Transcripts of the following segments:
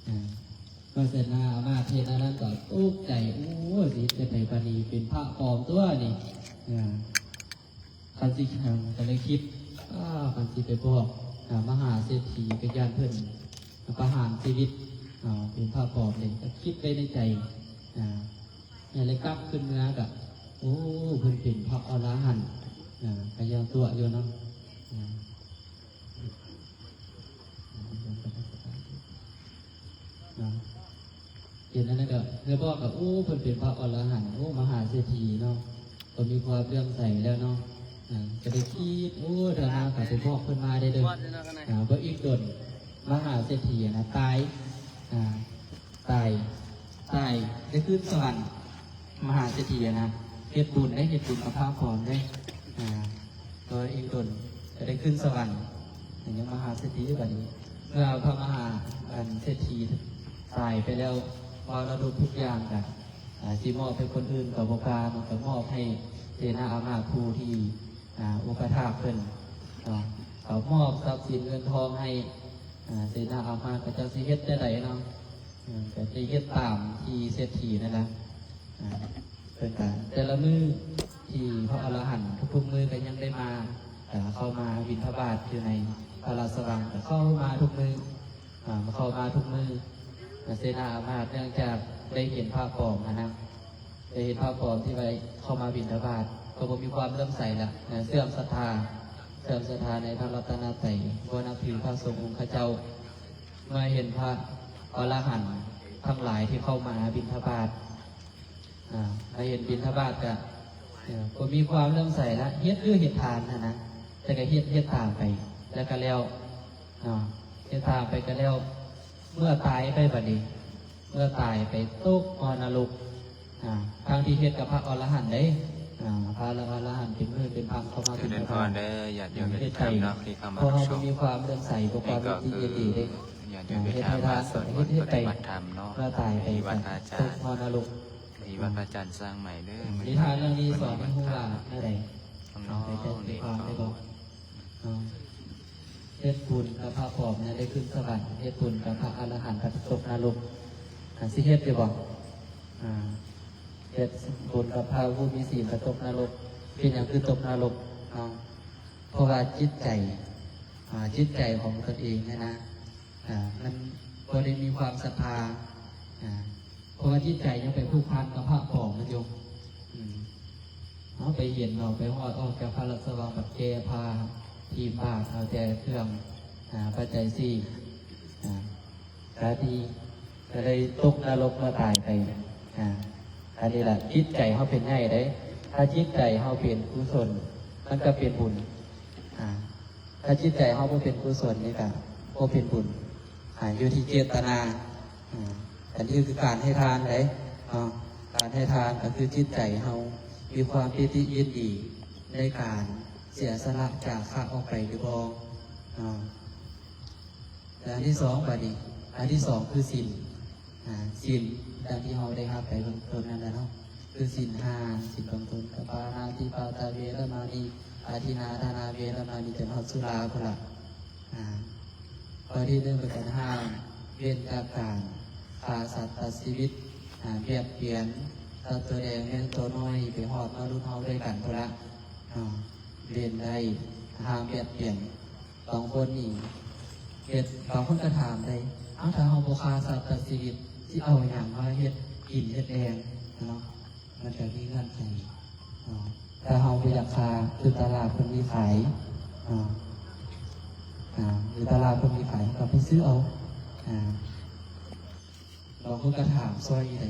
ອ່າ ມາເສນາອາມາດເຫັນອັນນັ້ນກໍຕົກໃຈ ໂອ້ຍ ຊິເຮັດຈັ່ງໃດບາດນີ້ ເປັນພະປອມຕົວນີ້ ອ່າ ຄັນຊິ ກໍເລີຍຄິດ ອ່າ ຄັນຊິໄປບອກ ອ່າ ມະຫາເສດຖີ ກໍຢ້ານເພິ່ນປະຫານຊີວິດ ອ່າ ເປັນພະປອມເດ້ ກໍຄິດໄວ້ໃນໃຈ ອ່າ ແລ້ວກັບຂຶ້ນເມືອກໍ ໂອ້ ເພິ່ນເປັນພະອໍລະຫັນ ອ່າ ກໍຍັງຕົວະຢູ່ເນາະ ອ່າ ເນາະ ເຫັນອັນນັ້ນກໍ ແລ້ວບອກກໍ ໂອ້ ເພິ່ນເປັນພະອໍລະຫັນ ໂອ້ ມະຫາເສດຖີເນາະ ກໍມີຄວາມເຫຼື້ອມໃສແລ້ວເນາະ ອ່າ ກໍໄດ້ຄິດ ໂອ້ ຖ້າຫາກໄປບອກເພິ່ນມາໄດ້ເດີ ອ່າ ບໍ່ອີກດົນ ມະຫາເສດຖີນະຕາຍ ອ່າ ຕາຍ ຕາຍໄດ້ຂຶ້ນສະຫວັນ ມະຫາເສດຖີນະ ເຮັດບຸນໄດ້ ເຮັດບຸນກັບພະປອມໄດ້ ອ່າ ກໍອີກດົນກໍໄດ້ຂຶ້ນສະຫວັນ ອັນນີ້ມະຫາເສດຖີບັດນີ້ ເມື່ອພະມະຫາ ອັນ ເສດຖີຕາຍໄປແລ້ວ ມໍລະດົກທຸກຢ່າງກໍ ອ່າ ຊິມອບໃຫ້ຄົນອື່ນກໍບໍ່ກ້າ ມັນກໍມອບໃຫ້ເສນາອາມາດຜູ້ທີ່ ອ່າ ອຸປະຖາກເພິ່ນເນາະ ເຂົາມອບຊັບສິນເງິນທອງໃຫ້ ອ່າ ເສນາອາມາດ ເຂົາເຈົ້າຊິເຮັດແນວໃດເນາະ ເອີ ກໍໄດ້ເຮັດຕາມທີ່ເສດຖີນັ້ນລະ ອ່າ ເພິ່ນກໍແຕ່ລະມື້ທີ່ພະອໍລະຫັນທຸກໆມື້ກໍຍັງໄດ້ມາ ເຂົ້າມາບິນທະບາດຢູ່ໃນພະລາຊະວັງ ກໍເຂົ້າມາທຸກມື້ ອ່າ ເຂົ້າມາທຸກມື້ ເສນາອາມາດເນື່ອງຈາກໄດ້ເຫັນພະປອມຫັ້ນນະ ໄດ້ເຫັນພະປອມທີ່ໄດ້ເຂົ້າມາບິນທະບາດ ກໍບໍ່ມີຄວາມເຫຼື້ອມໃສລະ ເສື່ອມສັດທາ ເສື່ອມສັດທາໃນພະລັດຕະນະໄຕ ບໍ່ນັບຖືພະສົງອົງຄະເຈົ້າ ເມື່ອເຫັນພະອໍລະຫັນທັງຫຼາຍທີ່ເຂົ້າມາບິນທະບາດ ອ່າ ມາເຫັນບິນທະບາດກະ ເອີ ບໍ່ມີຄວາມເຫຼື້ອມໃສລະ ເຮັດຢູ່ເຮັດທານຫັ້ນນະ ແຕ່ກະເຮັດ ເຮັດຕາມໄປ ແລ້ວກະແລ້ວ ເນາະ ເຮັດຕາມໄປກະແລ້ວ ເມື່ອຕາຍໄປບາດນີ້ ເມື່ອຕາຍໄປຕົກມະນະລົກ ອ່າ ທັງທີ່ເຮັດກັບພະອໍລະຫັນເດ້ ອ່າ ພະອໍລະຫັນເປັນໝື່ນເປັນພັນເຂົ້າມາບິນທະບາດ ເຮັດໄປ ເພາະເຮົາບໍ່ມີຄວາມເຫຼື້ອມໃສ ບໍ່ມີຄວາມເປັນທີ່ຍິນດີເດ້ ເຮັດໃຫ້ທານ ເຮັດ ເຮັດໄປ ເມື່ອຕາຍໄປກໍຕົກມະນະລົກ ທີ່ວັດພະຈັນສ້າງໃໝ່ເດີ ນິທານເລື່ອງນີ້ສອນໃຫ້ຮູ້ວ່າແນວໃດ ເຮົາເຂົ້າໃຈໃຈຄວາມໄດ້ບໍ່? ເນາະ ເຮັດບຸນກັບພະປອມນະໄດ້ຂຶ້ນສະຫວັນ ເຮັດບຸນກັບພະອະລະຫັນກໍຕົກນະລົກ ອ່າ ຊິເຮັດຢູ່ບໍ່? ອ່າ ເຮັດບຸນກັບພະຜູ້ມີສິນກໍຕົກນະລົກ ເປັນຫຍັງຄືຕົກນະລົກ? ເນາະ ເພາະວ່າຈິດໃຈ ອ່າ ຈິດໃຈຂອງຕົນເອງຫັ້ນນະ ອ່າ ມັນບໍ່ໄດ້ມີຄວາມສັດທາ ອ່າ ເພາະວ່າຈິດໃຈຍັງໄປຜູກພັນກັບພະປອມມັນຢູ່ ອືມ ເຮົາໄປເຫັນເນາະ ໄປຮອດອອກຈາກພະລາຊະວັງ ບັດແກ່ຜ້າ ຖີບບາດ ເອົາແຕ່ເຄື່ອງ ອ່າ ປັດໄຈສີ່ ອ່າ ກະດີ ກະໄດ້ຕົກນະລົກເມື່ອຕາຍໄປ ອ່າ ອັນນີ້ລະ ຈິດໃຈເຮົາເປັນໃຫຍ່ເດ້ ຖ້າຈິດໃຈເຮົາເປັນກຸສົນ ມັນກະເປັນບຸນ ອ່າ ຖ້າຈິດໃຈເຮົາບໍ່ເປັນກຸສົນນີ້ກະບໍ່ເປັນບຸນ ອ່າ ຢູ່ທີ່ເຈດຕະນາ ອ່າ ອັນນີ້ຄືການໃຫ້ທານເດ້ເນາະ ການໃຫ້ທານກໍຄືຈິດໃຈເຮົາມີຄວາມປີຕິຍິນດີໃນການເສຍສະຫຼະຈາຄະອອກໄປຫຼືບໍ່ເນາະ ແລະ ອັນທີສອງ ບາດນີ້ ອັນທີສອງຄືສິນ ອ່າ ສິນດັ່ງທີ່ເຮົາໄດ້ຮັບໄປເບື້ອງຕົ້ນນັ້ນແຫຼະເນາະ ຄືສິນຫ້າ ສິນເບື້ອງຕົ້ນ ກະປານາຕິປາຕາ ເວລະມະນີ ອາທິນນາທານາ ເວລະມະນີ ຈົນຮອດສຸລາພຸ້ນລະ ອ່າ ຂໍ້ທີໜຶ່ງເປັນການຫ້າມເວັ້ນຈາກການຂ້າສັດຕັດຊີວິດ ອ່າ ບຽດບຽນສັດຕົວແດງແມ່ນຕົວນ້ອຍ ໄປຮອດມະນຸດເຮົາດ້ວຍກັນພຸ້ນລະ ອ່າ ເວັ້ນໄດ້ ຫ້າມບຽດບຽນ ບາງຄົນນີ້ເຮັດ ບາງຄົນກໍຖາມໄດ້ ເອົ້າ ຖ້າເຮົາບໍ່ຂ້າສັດຕັດຊີວິດ ຊິເອົາຫຍັງມາເຮັດກິນເຮັດແດງເນາະ ມັນກໍມີເງື່ອນໄຂເນາະ ຖ້າເຮົາບໍ່ຢາກຂ້າ ຢູ່ຕະຫຼາດເພິ່ນມີຂາຍເນາະ ອ່າ ຢູ່ຕະຫຼາດເພິ່ນມີຂາຍ ເຮົາກໍໄປຊື້ເອົາ ອ່າ ບາງຄົນກໍຖາມຊ່ອຍໄດ້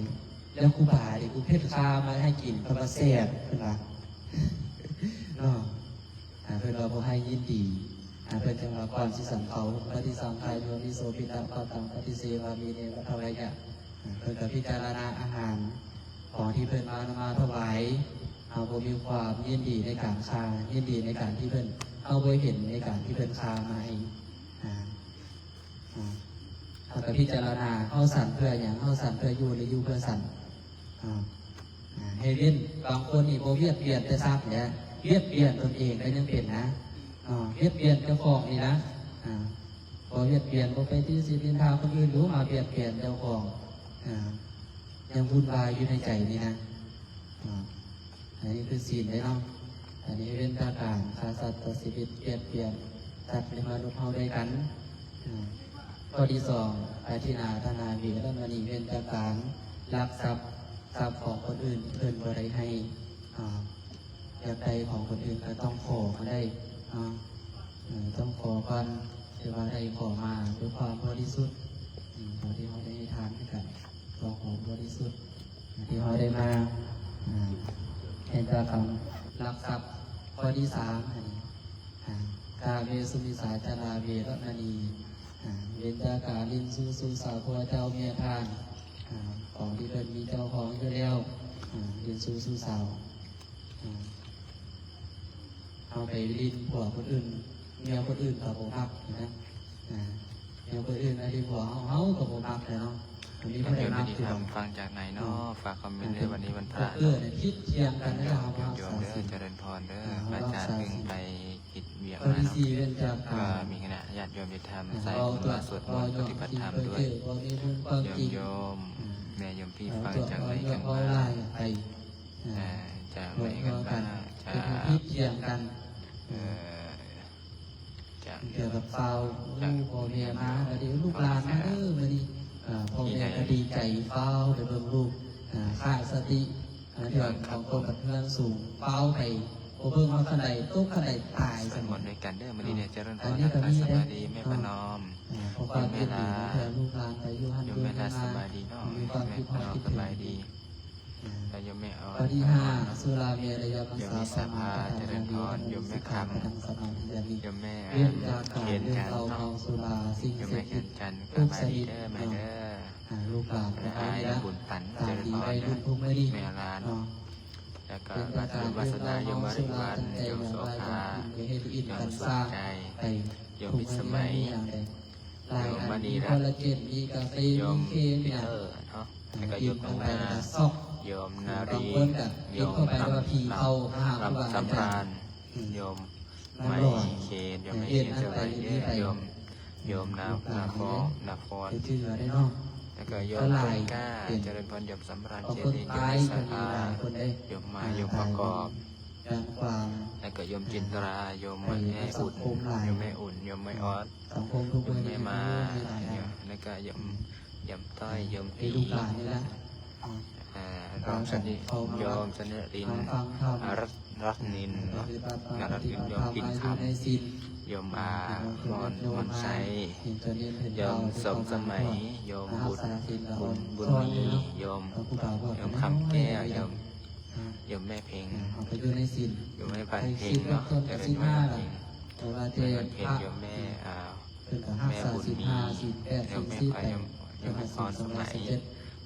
ແລ້ວຄູບາເດ ຜູ້ເພິ່ນຂ້າມາໃຫ້ກິນ ເພິ່ນວ່າແຊບ ເພິ່ນວ່າເນາະ ອ່າ ເພິ່ນວ່າບໍ່ໃຫ້ຍິນດີ ອ່າ ເພິ່ນຈຶ່ງວ່າ ກ່ອນຊິສັງເຂົາ ປະຕິສັງຂາໂຍນິໂສ ປິນດາປະຕັງປະຕິເສວາມິ ເນວະທະວາຍະ ອ່າ ເພິ່ນກໍພິຈາລະນາອາຫານຂອງທີ່ເພິ່ນມາ ມາຖວາຍ ເຮົາບໍ່ມີຄວາມຍິນດີໃນການຂ້າ ຍິນດີໃນການທີ່ເພິ່ນ ເຮົາບໍ່ເຫັນໃນການທີ່ເພິ່ນຂ້າມາໃຫ້ ອ່າ ອ່າ ເຮົາກໍພິຈາລະນາ ເຮົາສັນເພື່ອຫຍັງ? ເຮົາສັນເພື່ອຢູ່ ຫຼື ຢູ່ເພື່ອສັນ? ອ່າ ອ່າ ໃຫ້ເວັ້ນ ບາງຄົນນີ້ບໍ່ບຽດບຽນແຕ່ສັດແຫຼະ ບຽດບຽນຕົນເອງກໍຍັງເປັນນະ ອ່າ ບຽດບຽນເຈົ້າຂອງນີ້ນະ ອ່າ ບໍ່ບຽດບຽນ ບໍ່ໄປຕິສິດນິນທາຄົນອື່ນ ຫຼືມາບຽດບຽນເຈົ້າຂອງ ອາ ຍັງວຸ່ນວາຍຢູ່ໃນໃຈນີ້ນະ. ອາ ອັນນີ້ຄືສິນເດ້ເນາະ. ອັນນີ້ເວັ້ນຈາກການຂ້າສັດຕັດຊີວິດ ບຽດບຽນສັດ ຫຼືມະນຸດເຮົາດ້ວຍກັນ. ອາ ຂໍ້ທີສອງ ອະທິນນາທານາ ເວລະມະນີ ເວັ້ນຈາກການລັກຊັບ ຊັບຂອງຄົນອື່ນເພິ່ນບໍ່ໄດ້ໃຫ້. ອາ ຢາກໄດ້ຂອງຄົນອື່ນກໍຕ້ອງຂໍກໍໄດ້ເນາະ. ເອີ ຕ້ອງຂໍກ່ອນ ຖືວ່າໄດ້ຂໍມາດ້ວຍຄວາມບໍລິສຸດ ອາ ເທົ່າທີ່ເຮົາໄດ້ໃຫ້ທານຄືກັນ ກໍຂໍບໍລິສຸດ ທີ່ເຮົາໄດ້ມາ ອາ ເຮັດການລັກຊັບ. ຂໍ້ທີສາມ ອັນນີ້ ອາ ກາເມສຸມິດສາຈາລາ ເວລະມະນີ ອາ ເວັ້ນຈາກການຫຼິ້ນຊູ້ຊູ້ສາວຜົວເຈົ້າເມຍທ່ານ ອາ ຂອງທີ່ເພິ່ນມີເຈົ້າຂອງຢູ່ແລ້ວ ອາ ຫຼິ້ນຊູ້ຊູ້ສາວ. ອາ ເຮົາໄປຫຼິ້ນຜົວຄົນອື່ນ ເມຍຄົນອື່ນກໍບໍ່ມັກນະ. ອາ ເມຍຄົນອື່ນມາຫຼິ້ນຜົວເຮົາ ເຮົາກໍບໍ່ມັກແຫຼະເນາະ. ອັນນີ້ບໍ່ໄດ້ມັກຄືກັນ. ຟັງຈາກໃນເນາະ? ຝາກຄອມເມັນເດີ. ວັນນີ້ວັນພະ ເອີ ຜິດຖຽງກັນນະ. ຍອມ ຍອມ ຍອມເດີ. ຈະເລີນພອນເດີ. ອາ ພະອາຈານເພິ່ງໄປເຮັດວຽກມາເນາະ. ກໍມີຄະນະຍາດໂຍມຍາດທຳ ສາຍບຸນມາສວດມົນປະຕິບັດທຳດ້ວຍ. ໂຍມ ໂຍມ ແມ່ໂຍມພີ່ ຟັງຈາກໃນກັນມາ. ອາ ຈາກໃນກັນມາ ຈາກ ເອີ ຈາກ ກ່ຽວກັບຊາວ ໂອ້ ພໍ່ແມ່ມາ ແລ້ວເດ ລູກຫຼານມາເດີ ມື້ນີ້. ອາ ພໍ່ແມ່ກໍດີໃຈ ຟ້າວໄປເບິ່ງລູກ. ອາ ຂາດສະຕິ ອາ ເທື່ອບາງຄົນບັດເຮືອນສູງ ຟ້າວໄປ ບໍ່ເບິ່ງວ່າຄັນໃດຕົກຄັນໃດຕາຍ. ສວດມົນດ້ວຍກັນເດີມື້ນີ້ເດີ. ຈະເລີນພອນ ທັກທາຍສະບາຍດີແມ່ປະນອມ. ອາ ຂໍຄວາມເປັນດີນຳເທື່ອລູກຫຼານໄປຢູ່ຫັ້ນຢູ່ນີ້ນະ. ສະບາຍດີເນາະ ມີຄວາມຄິດຮອດຄິດເຖິງ. ສະບາຍດີ. ອາ ແລ້ວໂຍມແມ່ອອນ ປະຕິຫານສຸລາເມລະຍະມັດສາປະມາທະຖານາເວ ໂຍມແມ່ຄຳ ໂຍມແມ່ ເວັນຈາກການດື່ມເຫຼົ້າເມົາສຸລາ ສິ່ງເສບຕິດທຸກຊະນິດເນາະ. ອາ ລູກຫຼານທັງຫຼາຍນະ ຕາມທີ່ໄດ້ລຸ້ນທຸກມື້ນີ້ເນາະ. ແລ້ວກໍລາດບຸນວາສະນາ ໂຍມມະລິວັນ ໂຍມໂສພາ ໂຍມສຸດໃຈ ໂຍມພິດສະໄໝ ໂຍມມະນີລັດ ໂຍມປີເຕີເນາະ. ແລ້ວກໍໂຍມນ້ອງນາ ໂຍມນາຣີ ໂຍມລຳ ລຳສຳພານ ໂຍມໄມເຄນ ໂຍມໄມເຄນ ສະບາຍດີເດີ ໂຍມ ໂຍມນາ ນາຟອງ ນາຟອນ ແລ້ວກໍໂຍມຕົ້ນກ້າ ຈະເລີນພອນ ໂຍມສຳຣານ ເຈນ ໂຍມນິສາພາ ໂຍມມາ ໂຍມປະກອບ ແລ້ວກໍໂຍມຈິນຕຣາ ໂຍມແມ່ອຸ່ນ ໂຍມແມ່ອຸ່ນ ໂຍມແມ່ອອດ ໂຍມແມ່ມາ ແລ້ວກໍໂຍມ ໂຍມຕ້ອຍ ໂຍມຕີ ອາ ໂຍມສະໜິດ ໂຍມສະໜິດລິນ ອາ ລັດ ລັດນິນເນາະ ນາລັດນິນ ໂຍມປິນຄຳ ໂຍມອາ ມອນ ມອນໄຊ ໂຍມສົມສະໄໝ ໂຍມບຸນ ບຸນ ບຸນມີ ໂຍມ ໂຍມຄຳແກ້ວ ໂຍມ ໂຍມແມ່ເພັງ ໂຍມແມ່ພັນເພັງເນາະ ຈະເລີນພອນ ແມ່ພັນເພັງ ໂຍມແມ່ ອາ ແມ່ບຸນມີ ໂຍມແມ່ ໂຍມແມ່ພອນສະໄໝ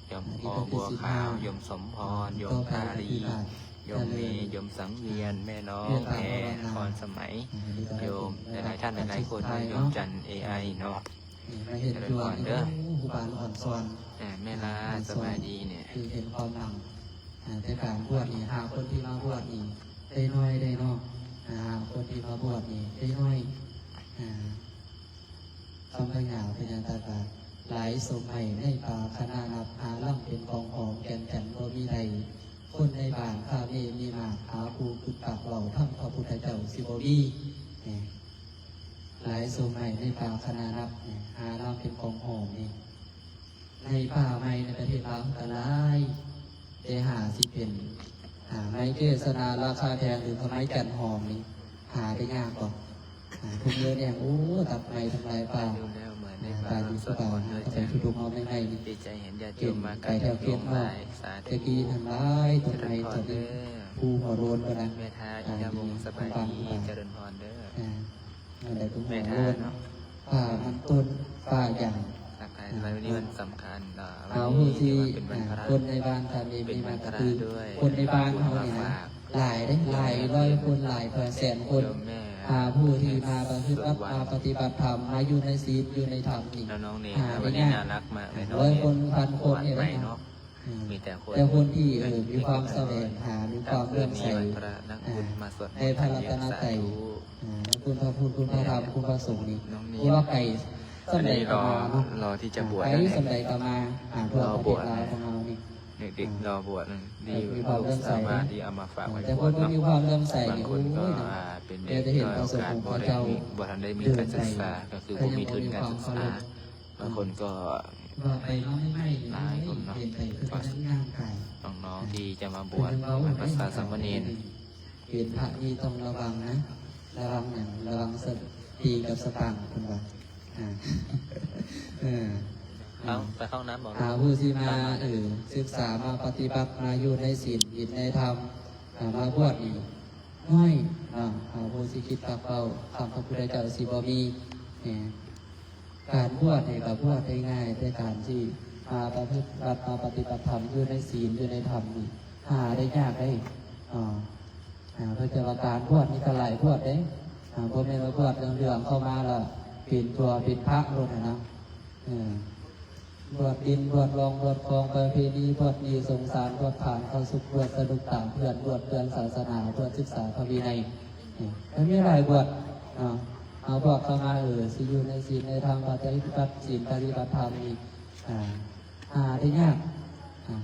ໂຍມໂອບົວຂາວ ໂຍມສົມພອນ ໂຍມທາລີ ໂຍມເມ ໂຍມສັງວຽນ ແມ່ນ້ອງແພ ພອນສະໄໝ ໂຍມຫຼາຍໆທ່ານຫຼາຍໆຄົນ ໂຍມຈັນເອໄອເນາະ ຈະເລີນພອນເດີ ຄູບາອ່ອນສອນ ແມ່ລາ ສະບາຍດີເນາະ ຄືເຫັນຄວາມຫຼັງ ອາ ແຕ່ການບວດນີ້ ຫາຄົນທີ່ມາບວດນີ້ໄດ້ໜ້ອຍເດ້ເນາະ ຫາຄົນທີ່ມາບວດນີ້ໄດ້ໜ້ອຍ ອາ ຄຳພະຍາພະຍາຕາການ ຫຼາຍສົມໃໝໃນປ່າຄະນະນັບ ຫາລຳເປັນກອງຫອມ ແກ່ນຈັນບໍ່ມີໃດ ຄົນໃນບ້ານຄາເມມີມາກ ຫາຜູ້ປຶກປາກເວົ້າທຳພະພຸດທະເຈົ້າຊິບໍ່ມີ ຫຼາຍສົມໃໝໃນປ່າຄະນະນັບ ຫາລຳເປັນກອງຫອມນີ້ ໃນປ່າໄມ້ໃນປະເທດລາວກໍຫຼາຍ ແຕ່ຫາຊິເປັນ ອາ ໄມ້ເກສນາລາຄາແພງ ຫຼື ກໍໄມ້ຈັນຫອມນີ້ ຫາໄດ້ຍາກເນາະ ອາ ທຸກມື້ນີ້ ໂອ້ ຕັດໄມ້ທຳລາຍປ່າ ອາ ຕາຍຢູ່ສະບາຍ ຫາກໍໄປທຸກໆເອົາໄມ້ໆນີ້ ໄປແຖວເຂດນອກ ແຕ່ກີ້ທັງຫຼາຍ ຕົ້ນໄມ້ຕົ້ນນີ້ ພູຫົວໂລ້ນພຸ້ນນະ ອາ ຢູ່ທາງບ້ານ ອາ ອັນໃດກໍແມ່ນເນາະ ປ່າມັນຕົ້ນ ປ່າຢາງ ທັກທາຍ ວັນນີ້ວັນສຳຄັນເນາະ ເຮົາຮູ້ຊິ ອ່າ ຄົນໃນບ້ານຖ້າມີ ມີມາກະຄື ຄົນໃນບ້ານເຮົານີ້ນະ ຫຼາຍເດ້ ຫຼາຍຮ້ອຍຄົນ ຫຼາຍກວ່າແສນຄົນ ອ່າ ຜູ້ທີ່ມາປະພຶດ ມາປະຕິບັດທຳ ມາຢູ່ໃນສິນ ຢູ່ໃນທຳນີ້ ຫາໄດ້ຍາກ ຮ້ອຍຄົນ ພັນຄົນນີ້ແຫຼະເນາະ. ມີແຕ່ຄົນ ແຕ່ຄົນທີ່ ເອີ ມີຄວາມສະແຫວງຫາ ມີຄວາມເລື່ອມໃສ ໃນພະລັດຕະນະໄຕ ໃນຄຸນພະພຸດ ຄຸນພະທຳ ຄຸນພະສົງນີ້ ບໍ່ວ່າໄກ ສ່ຳໃດກໍມາເນາະ ລໍທີ່ຈະບວດ ໄປສ່ຳໃດກໍມາ ທົ່ວປະເທດລາວຂອງເຮົານີ້ ເດັກໆລໍບວດ ດີ ມີຄວາມເລື່ອມໃສ ສາມາດທີ່ເອົາມາຝາກໄວ້ ແຕ່ຄົນບໍ່ມີຄວາມເລື່ອມໃສ ບາງຄົນກໍເປັນເດັກດ້ອຍໂອກາດ ບໍ່ໄດ້ມີ ບໍ່ທັນໄດ້ມີການສຶກສາ ກໍຄືບໍ່ມີທຶນການສຶກສາ ບາງຄົນກໍ ວ່າໄປເນາະ ໃໝ່ໆ ຫຼາຍຄົນເນາະ ເປັນໄປຄືກັນຍ່າງກາຍ ນ້ອງໆທີ່ຈະມາບວດ ເພິ່ນເວົ້າ ບັດບັດສາສາມະເນນ ເປັນພະນີ້ຕ້ອງລະວັງນະ ລະວັງຫຍັງ ລະວັງສະຕີກັບສະຕາງ ເພິ່ນວ່າ ອ່າ ເອີ ເອົາ ໄປເຂົ້າຫ້ອງນ້ຳບໍ ຫາຜູ້ຊິມາ ເອີ ສຶກສາ ມາປະຕິບັດ ມາຢູ່ໃນສິນ ຢູ່ໃນທຳ ອ່າ ມາບວດນີ້ ນ້ອຍເນາະ ເຮົາຜູ້ຊິຄິດປັກເປົ້າຄຳພະພຸດທະເຈົ້າຊິບໍ່ມີແນ່. ການບວດນີ້ກໍບວດໄດ້ງ່າຍ ແຕ່ການທີ່ມາປະພຶດ ມາປະຕິບັດທຳ ຢູ່ໃນສິນ ຢູ່ໃນທຳນີ້ ຫາໄດ້ຍາກເດ້ເນາະ. ອ່າ ເພິ່ນຈະວ່າການບວດນີ້ກໍຫຼາຍບວດເດ້ ອ່າ ບໍ່ແມ່ນວ່າບວດເຫຼືອງໆເຂົ້າມາແລ້ວເປັນຕົວເປັນພະໂລດຫັ້ນນະ ເອີ. ບວດດິນ ບວດລອງ ບວດຂອງປະເພນີ ບວດໜີສົງສານ ບວດຜ່ານເຂົ້າສຸກ ບວດສະໜຸກຕາມເພື່ອນ ບວດເລື່ອນສາສະໜາ ບວດສຶກສາພະວິໄນ ເອີ ມັນມີຫຼາຍບວດເນາະ. ເຮົາບວດເຂົ້າມາ ເອີ ຊິຢູ່ໃນສິນໃນທຳ ປະຕິບັດສິນປະຕິບັດທຳນີ້ ອ່າ ຫາໄດ້ຍາກ ອ່າ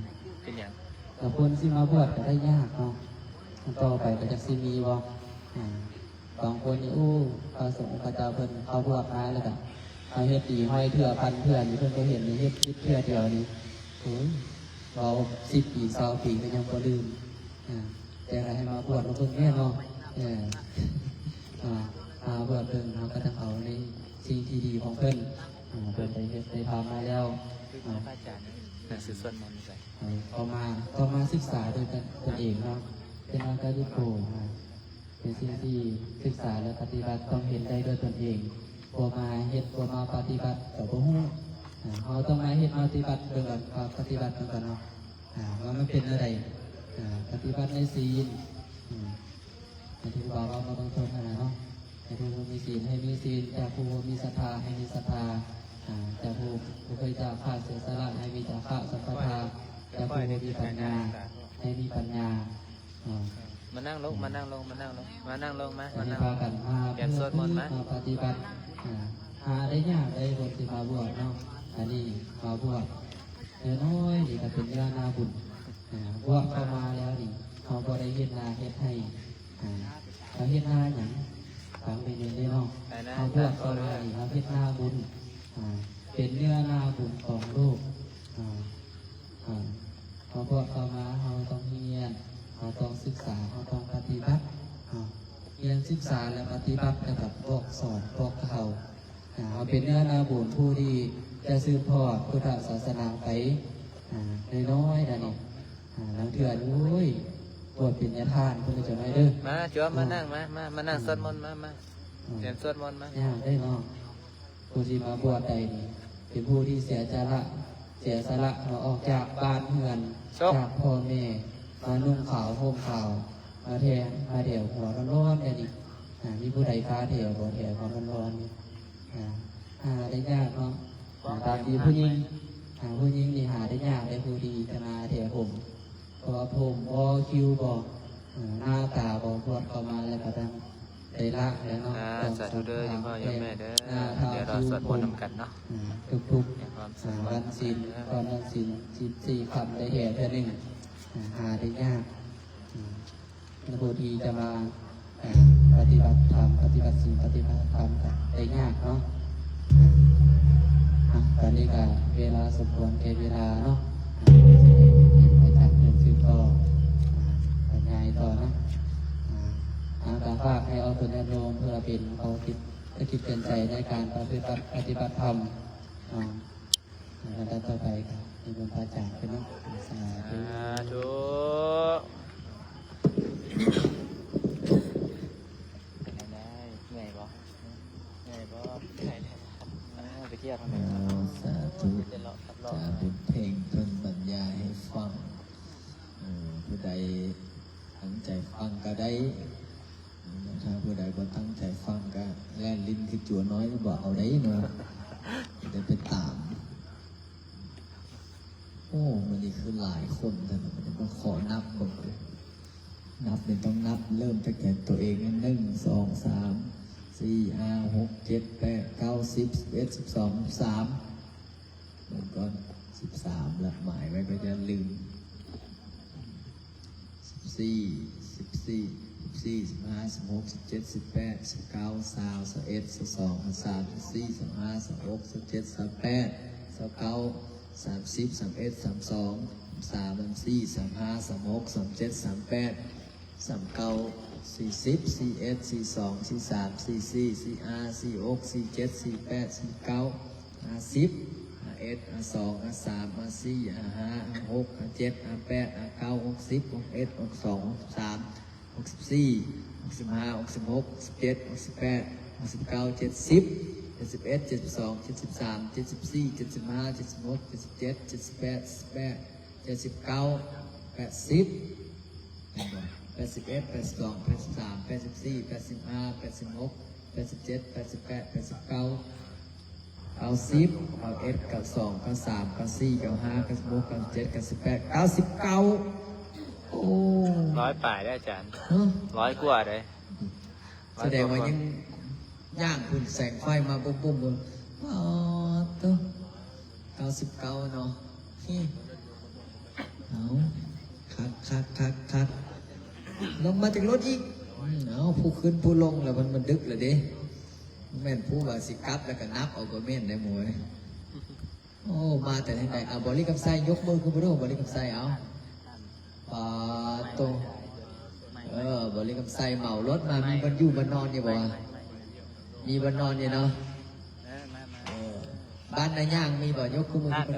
ເປັນຫຍັງ? ແຕ່ຄົນຊິມາບວດກໍໄດ້ຍາກເນາະ ຕໍ່ໄປກໍຈັກຊິມີບໍ່? ອ່າ ບາງຄົນນີ້ ໂອ້ ພະສົງພະເຈົ້າເພິ່ນເຂົ້າບວດມາແລ້ວກະ ເຮົາເຮັດດີຮ້ອຍເທື່ອພັນເທື່ອນີ້ ເພິ່ນບໍ່ເຫັນນີ້ ເຮັດຜິດເທື່ອດຽວນີ້ ໂອ້ຍ ເວົ້າສິບປີຊາວປີກໍຍັງບໍ່ລືມ. ອ່າ ແຕ່ໃຫ້ມາບວດລອງເບິ່ງແດ່ເນາະ ເອີ ອ່າ ມາບວດເບິ່ງ ເຮົາກໍຕ້ອງເອົາໃນສິ່ງທີ່ດີຂອງເພິ່ນ ອ່າ ເພິ່ນໄດ້ເຮັດໄດ້ທຳມາແລ້ວ ອ່າ ໜັງສືສວດມົນໃສ ເອີ ເຂົ້າມາ ຕ້ອງມາສຶກສາດ້ວຍຕົນເອງເນາະ ເປັນອາກາລິໂກ ອ່າ ເປັນສິ່ງທີ່ສຶກສາ ແລະ ປະຕິບັດ ຕ້ອງເຫັນໄດ້ດ້ວຍຕົນເອງ ບໍ່ມາເຮັດ ບໍ່ມາປະຕິບັດກໍບໍ່ຮູ້. ເຮົາຕ້ອງມາເຮັດ ມາປະຕິບັດເບິ່ງກ່ອນ ປະຕິບັດເບິ່ງກ່ອນເນາະ ວ່າມັນເປັນແນວໃດ ປະຕິບັດໃນສິນ ໃຫ້ຖືວ່າເວົ້າມາເບື້ອງຕົ້ນຫັ້ນນະເນາະ ໃຫ້ຖືວ່າມີສິນ ໃຫ້ມີສິນ ຈາກຜູ້ບໍ່ມີສັດທາ ໃຫ້ມີສັດທາ ຈາກຜູ້ບໍ່ເຄີຍຈາຄະ ເສຍສະຫຼະ ໃຫ້ມີຈາຄະ ສັມປະທາ ຈາກຜູ້ບໍ່ມີປັນຍາ ໃຫ້ມີປັນຍາ. ອ່າ ມານັ່ງລົງ ມານັ່ງລົງ ມານັ່ງລົງ ມານັ່ງລົງ ມາ ມານັ່ງ ພາກັນມາ ຕຽມສວດມົນມາ ມາປະຕິບັດ ອ່າ ຫາໄດ້ຍາກໄດ໋ ຄົນທີ່ມາບວດເນາະ ອັນນີ້ມາບວດນ້ອຍໆ ນີ້ກໍເປັນເນື້ອນາບຸນ ອ່າ ບວດເຂົ້າມາແລ້ວນີ້ ເຮົາບໍ່ໄດ້ເຮັດນາເຮັດໄຮ່ ອ່າ ເຮົາເຮັດນາຫຍັງ? ຟັງໄປເລື້ອຍໆເນາະ ເຮົາບວດເຂົ້າມານີ້ ເຮົາເຮັດນາບຸນ ອ່າ ເປັນເນື້ອນາບຸນຂອງໂລກ ອ່າ ອ່າ ເຮົາບວດເຂົ້າມາ ເຮົາຕ້ອງຮຽນ ເຮົາຕ້ອງສຶກສາ ເຮົາຕ້ອງປະຕິບັດ ເຮົາຮຽນສຶກສາ ແລະ ປະຕິບັດ ແລ້ວກໍບອກສອນ ບອກກ່າວ ເຮົາເປັນເນື້ອນາບຸນຜູ້ທີ່ຈະສືບທອດພຸດທະສາສະໜາໄປ ນ້ອຍໆ ດຽວນີ້ ລາງເທື່ອ ໂອ້ຍ ບວດເປັນຍາທ່ານ ເພິ່ນຈະໃຫ້ເດີ ມາ ຈວມ ມານັ່ງ ມາ ມາ ມານັ່ງສວດມົນ ມາ ມາ ຮຽນສວດມົນ ມາ ຍາກເດ້ເນາະ. ຜູ້ທີ່ມາບວດໄດ້ນີ້ ເປັນຜູ້ທີ່ເສຍຈະລະ ເສຍສະຫຼະເນາະ ອອກຈາກບ້ານເຮືອນ ຈາກພໍ່ແມ່ ມານຸ່ງຂາວ ຫົ່ມຂາວ ມາແຖ ມາແຖຫົວຮ້ອນໆ ແບບນີ້ ອ່າ ມີຜູ້ໃດພາແຖບໍ່? ແຖຫົວຮ້ອນໆ ນີ້ ອ່າ ຫາໄດ້ຍາກເນາະ ອ່າ ຕາມທີ່ຜູ້ຍິງ ອ່າ ຜູ້ຍິງນີ້ຫາໄດ້ຍາກເດ້ ຜູ້ທີ່ຈະມາແຖຜົມ ເພາະວ່າຜົມບໍ່ ຄິ້ວບໍ່ ເອີ ໜ້າຕາບໍ່ ບວດເຂົ້າມາແລ້ວກໍຕ້ອງໄດ້ລະແລ້ວເນາະ ອ່າ ສາທຸເດີ ໂຍມພໍ່ໂຍມແມ່ເດີ ດຽວລໍສວດມົນນຳກັນເນາະ ອ່າ ທຸກໆ ໃນຄວາມສະຫວັງ ອ່າ ວັນສິນ ກ່ອນວັນສິນສິບສີ່ຄ່ຳໄດ້ແຖເທື່ອໜຶ່ງ ອ່າ ຫາໄດ້ຍາກ ອ່າ ແລະ ຜູ້ທີ່ຈະມາ ອ່າ ປະຕິບັດທຳ ປະຕິບັດສິນ ປະຕິບັດທຳກໍໄດ້ຍາກເນາະ ອ່າ ຕອນນີ້ກໍເວລາສົມຄວນແກ່ເວລາເນາະ ອາຈານເພິ່ນສືບຕໍ່ ອ່າ ບັນຍາຍຕໍ່ເນາະ ອ່າ ກໍຝາກໃຫ້ອອກຕົນຍາດໂຍມ ເພື່ອເປັນຂໍ້ຄິດ ຄິດເຕືອນໃຈໃນການປະພຶດປະຕິບັດທຳ ອ່າ ລຳດັບຕໍ່ໄປກໍນິມົນພະອາຈານຂຶ້ນເນາະ ສາທຸ ສາທຸ ເປັນໄງ ເມື່ອຍບໍ່? ເມື່ອຍບໍ່? ເມື່ອຍແລ້ວ ໄປທ່ຽວທາງໃດມາ? ສາທຸ ຈາບຸນເພັງເພິ່ນບັນຍາຍໃຫ້ຟັງ ເອີ ຜູ້ໃດຕັ້ງໃຈຟັງກໍໄດ້ ຖ້າຜູ້ໃດບໍ່ຕັ້ງໃຈຟັງກໍແລ່ນຫຼິ້ນຄືຈົວນ້ອຍ ບໍ່ເອົາໄດ້ເນາະ ຈະໄປຕາມ. ໂອ້ ມື້ນີ້ຄືຫຼາຍຄົນແທ້ ມາຂໍນັບເບິ່ງ ນັບນີ້ຕ້ອງນັບເລີ່ມຕັ້ງແຕ່ຕົວເອງ ໜຶ່ງ ສອງ ສາມ ສີ່ ຫ້າ ຫົກ ເຈັດ ແປດ ເກົ້າ ສິບ ສິບເອັດ ສິບສອງ ສິບສາມ ເບິ່ງກ່ອນ ສິບສາມລະ ໝາຍໄວ້ກໍຢ້ານລືມ ສິບສີ່ ສິບສີ່ ສິບສີ່ ສິບຫ້າ ສິບຫົກ ສິບເຈັດ ສິບແປດ ສິບເກົ້າ ຊາວ ຊາວເອັດ ຊາວສອງ ຊາວສາມ ຊາວສີ່ ຊາວຫ້າ ຊາວຫົກ ຊາວເຈັດ ຊາວແປດ ຊາວເກົ້າ ສາມສິບ ສາມເອັດ ສາມສອງ ສາມສາມ ສາມສີ່ ສາມຫ້າ ສາມຫົກ ສາມເຈັດ ສາມແປດ ສາມເກົ້າ ສີ່ສິບ ສີ່ເອັດ ສີ່ສອງ ສີ່ສາມ ສີ່ສີ່ ສີ່ຫ້າ ສີ່ຫົກ ສີ່ເຈັດ ສີ່ແປດ ສີ່ເກົ້າ ຫ້າສິບ ຫ້າເອັດ ຫ້າສອງ ຫ້າສາມ ຫ້າສີ່ ຫ້າຫ້າ ຫ້າຫົກ ຫ້າເຈັດ ຫ້າແປດ ຫ້າເກົ້າ ຫົກສິບ ຫົກເອັດ ຫົກສອງ ຫົກສາມ ຫົກສິບສີ່ ຫົກສິບຫ້າ ຫົກສິບຫົກ ຫົກສິບເຈັດ ຫົກສິບແປດ ຫົກສິບເກົ້າ ເຈັດສິບ ເຈັດສິບເອັດ ເຈັດສິບສອງ ເຈັດສິບສາມ ເຈັດສິບສີ່ ເຈັດສິບຫ້າ ເຈັດສິບຫົກ ເຈັດສິບເຈັດ ເຈັດສິບແປດ ເຈັດສິບແປດ ເຈັດສິບເກົ້າ ແປດສິບ ແມ່ນບໍ່? ແປດສິບເອັດ ແປດສິບສອງ ແປດສິບສາມ ແປດສິບສີ່ ແປດສິບຫ້າ ແປດສິບຫົກ ແປດສິບເຈັດ ແປດສິບແປດ ແປດສິບເກົ້າ ເກົ້າສິບ ເກົ້າເອັດ ເກົ້າສອງ ເກົ້າສາມ ເກົ້າສີ່ ເກົ້າຫ້າ ເກົ້າສິບຫົກ ເກົ້າສິບເຈັດ ເກົ້າສິບແປດ ເກົ້າສິບເກົ້າ ໂອ້ ຮ້ອຍປາຍເດ້ອາຈານ ຮະ? ຮ້ອຍກວ່າເດ້ ສະແດງວ່າຍັງຍ່າງຂຶ້ນແສງໄຟມາປຸ້ມໆ ປາດໂທ້ ເກົ້າສິບເກົ້າເນາະ ເອົ້າ ຄັກໆໆໆ ລົງມາຈາກລົດອີກ ອືມ ເອົາ ຜູ້ຂຶ້ນຜູ້ລົງລະ ມັນ ມັນດຶກລະເດ້ ແມ່ນຜູ້ວ່າຊິກັບລະກະນັບເອົາ ບໍ່ແມ່ນໄດ໋ໝູເອີຍ. ໂອ້ ມາແຕ່ທາງໃດ? ເອົາ ບໍລິຄຳໄຊ ຍົກມືຂຶ້ນມາດູ ບໍລິຄຳໄຊ ເອົາ ປາດໂທ້ ເອີ ບໍລິຄຳໄຊເໝົາລົດມາ ມີບ່ອນຢູ່ບ່ອນນອນຢູ່ບໍ່? ມີບ່ອນນອນຢູ່ເນາະ ເອີ ບ້ານນາຍາງມີບໍ່? ຍົກຄືມືຂຶ້ນມາດູ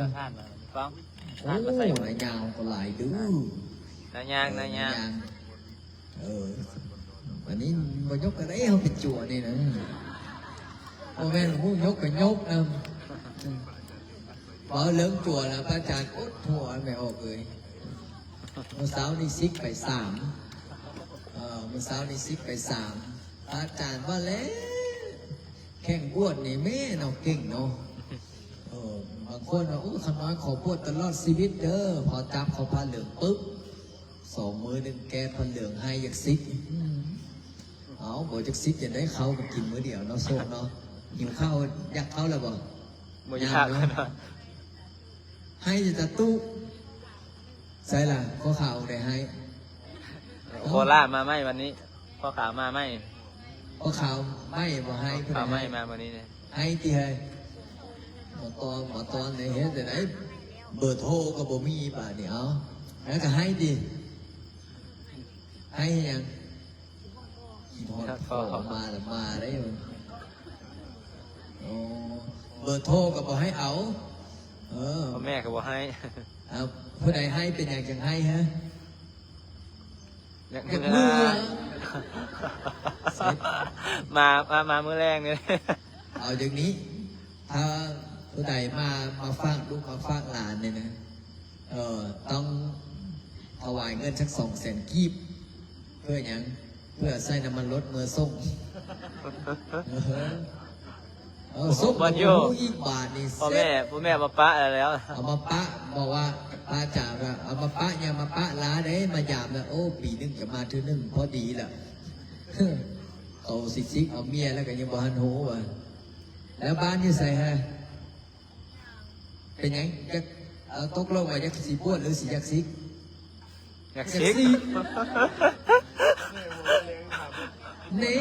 ໂອ້ ນາຍາງກໍຫຼາຍດື ນາຍາງ ເອີ ນາຍາງ ເອີ ອັນນີ້ບໍ່ຍົກກໍໄດ້ ເຮົາໄປຈົວນີ້ນະ ບໍ່ແມ່ນຜູ້ຍົກກໍຍົກນຳ ເວົ້າເລື່ອງຈົວລະ ພະອາຈານອົດຫົວແມ່ອອກເອີຍ ມື້ເຊົ້ານີ້ສິກໄປສາມ ເອີ ມື້ເຊົ້ານີ້ສິກໄປສາມ ພະອາຈານວ່າແລ້ວ ແຂ່ງບວດນີ້ແມ່ນເອົາເກັ່ງເນາະ ເອີ ບາງຄົນວ່າ ໂອ້ ຂ້ານ້ອຍຂໍບວດຕະຫຼອດຊີວິດເດີ ພໍຈັບເຂົ້າຜ້າເຫຼືອງປຶບ ສອງມື້ໜຶ່ງແກ້ຜ້າເຫຼືອງ ໄຫ້ຢາກສິກ ເອົ້າ ບໍ່ຢາກສິກຈັ່ງໃດ ເຂົ້າກໍກິນມື້ດຽວເນາະ ໂຊກເນາະ ຫິວເຂົ້າ ຢາກເຂົ້າແລ້ວບໍ່? ບໍ່ຢາກ ເນາະ ໄຫ້ຈະຕະຕຸ ໃສລະ ພໍ່ຂາວໄດ້ໄຫ້ ໂຄລາມາໃໝ່ວັນນີ້ ພໍ່ຂາວມາໃໝ່ ພໍ່ຂາວໃໝ່ບໍ່ໄຫ້ ພໍ່ຂາວໃໝ່ມາມື້ນີ້ ໄຫ້ຕິເຮີ້ຍ ບໍ່ຕ້ອງ ບໍ່ຕ້ອງໄດ້ເຮັດຈັ່ງໃດ ເບີໂທກໍບໍ່ມີບາດນີ້ ເອົາ ແລ້ວກໍໄຫ້ຕິ ໄຫ້ຫຍັງ? ຄິດຮອດພໍ່ ມາລະມາໄດ້ ໂອ້ ເບີໂທກໍບໍ່ໃຫ້ເອົາ ເອີ ພໍ່ແມ່ກໍບໍ່ໃຫ້ ເອົາ ຜູ້ໃດໃຫ້ ເປັນຫຍັງຈັ່ງໃຫ້ຮະ? ຢາກ ຢາກເມືອ ເມືອ ເສັດ ມາ ມາ ມາມື້ແລງນີ້ ເອົາຈັ່ງນີ້ ຖ້າຜູ້ໃດມາ ມາຝາກລູກມາຝາກຫຼານນີ້ນະ ເອີ ຕ້ອງຖວາຍເງິນຈັກສອງແສນກີບ ເພື່ອຫຍັງ? ເພື່ອໃສ່ນ້ຳມັນລົດເມືອສົ່ງ ເອີ ເອີ ສົ່ງບໍ່ຮູ້ອີກບາດນີ້ ພໍ່ແມ່ ພໍ່ແມ່ເອົາມາປະແລ້ວ ເອົາມາປະ ບອກວ່າ ພະອາຈານວ່າ ເອົາມາປະ ຢ່າມາປະຫຼາເດ້ ມາຢາມນະ ໂອ້ ປີໜຶ່ງກະມາເທື່ອໜຶ່ງ ພໍດີລະ ເຂົາຊິສິກເອົາເມຍແລ້ວກະຍັງບໍ່ທັນຮູ້ວ່າ ແລ້ວບ້ານຢູ່ໃສຮະ? ເປັນຫຍັງ? ຢາກ ເອົາ ຕົກລົງວ່າຢາກຊິບວດ ຫຼື ຊິຢາກສິກ? ຢາກສິກ ຢາກສິກ ນີ້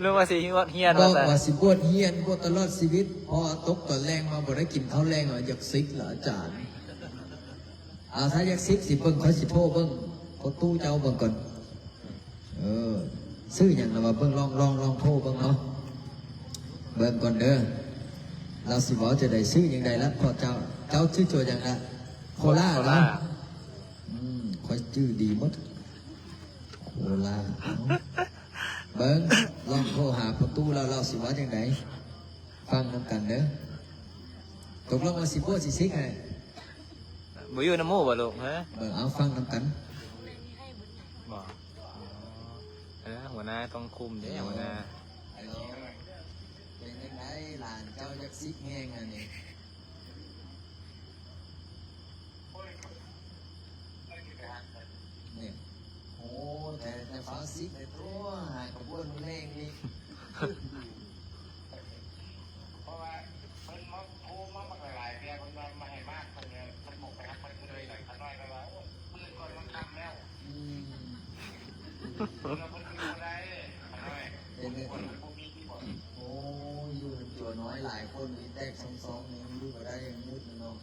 ຫຼືວ່າຊິຮຽນ ບອກວ່າຊິບວດຮຽນ ບວດຕະຫຼອດຊີວິດ ພໍຕົກຕອນແລງມາບໍ່ໄດ້ກິນເຂົ້າແລງ ຢາກສິກລະອາຈານ. ເອົາ ຖ້າຢາກສິກຊິເບິ່ງ ຂ້ອຍຊິໂທເບິ່ງພໍ່ຕູ້ເຈົ້າເບິ່ງກ່ອນ. ເອີ ຊື່ຫຍັງລະວ່າ ເບິ່ງ ລອງ ລອງ ລອງໂທເບິ່ງເນາະ ເບິ່ງກ່ອນເດີ ລາວຊິເວົ້າຈັ່ງໃດ ຊື່ຫຍັງໃດລະ ພໍ່ເຈົ້າ ເຈົ້າຊື່ຕົວຫຍັງລະ? ໂຄລາເນາະ ອືມ ຂ້ອຍຈື່ດີໝົດ ໂຄລາ ເອົາ ເບິ່ງ ລອງໂທຫາພໍ່ຕູ້ລາວ ລາວຊິວ່າຈັ່ງໃດ ຟັງນຳກັນເດີ ຕົກລົງວ່າຊິບວດຊິສິກໃຫ້ ບໍ່ຢູ່ນຳໝູ່ບໍ່ລູກ? ເອີ ເບິ່ງ ເອົາ ຟັງນຳກັນ ບໍ່ ເອີ ຫົວໜ້າຕ້ອງຄຸມເດ້ ຫົວໜ້າ ເປັນຈັ່ງໃດ ຫຼານເຈົ້າຢາກສິກແຮງອັນນີ້ ນີ້ ໂອ້ ແຕ່ ແຕ່ຟ້າວສິກແຕ່ຕົວະ ຫາກະບວນແຮງນີ້ ເປັນໄງ? ໂອ້ຍ ຢູ່ນຳຕົວນ້ອຍຫຼາຍຄົນນີ້ແຕກຊ່ອງໆ ຍັງຢູ່ບໍ່ໄດ້ ຍັງມຸດເນາະ.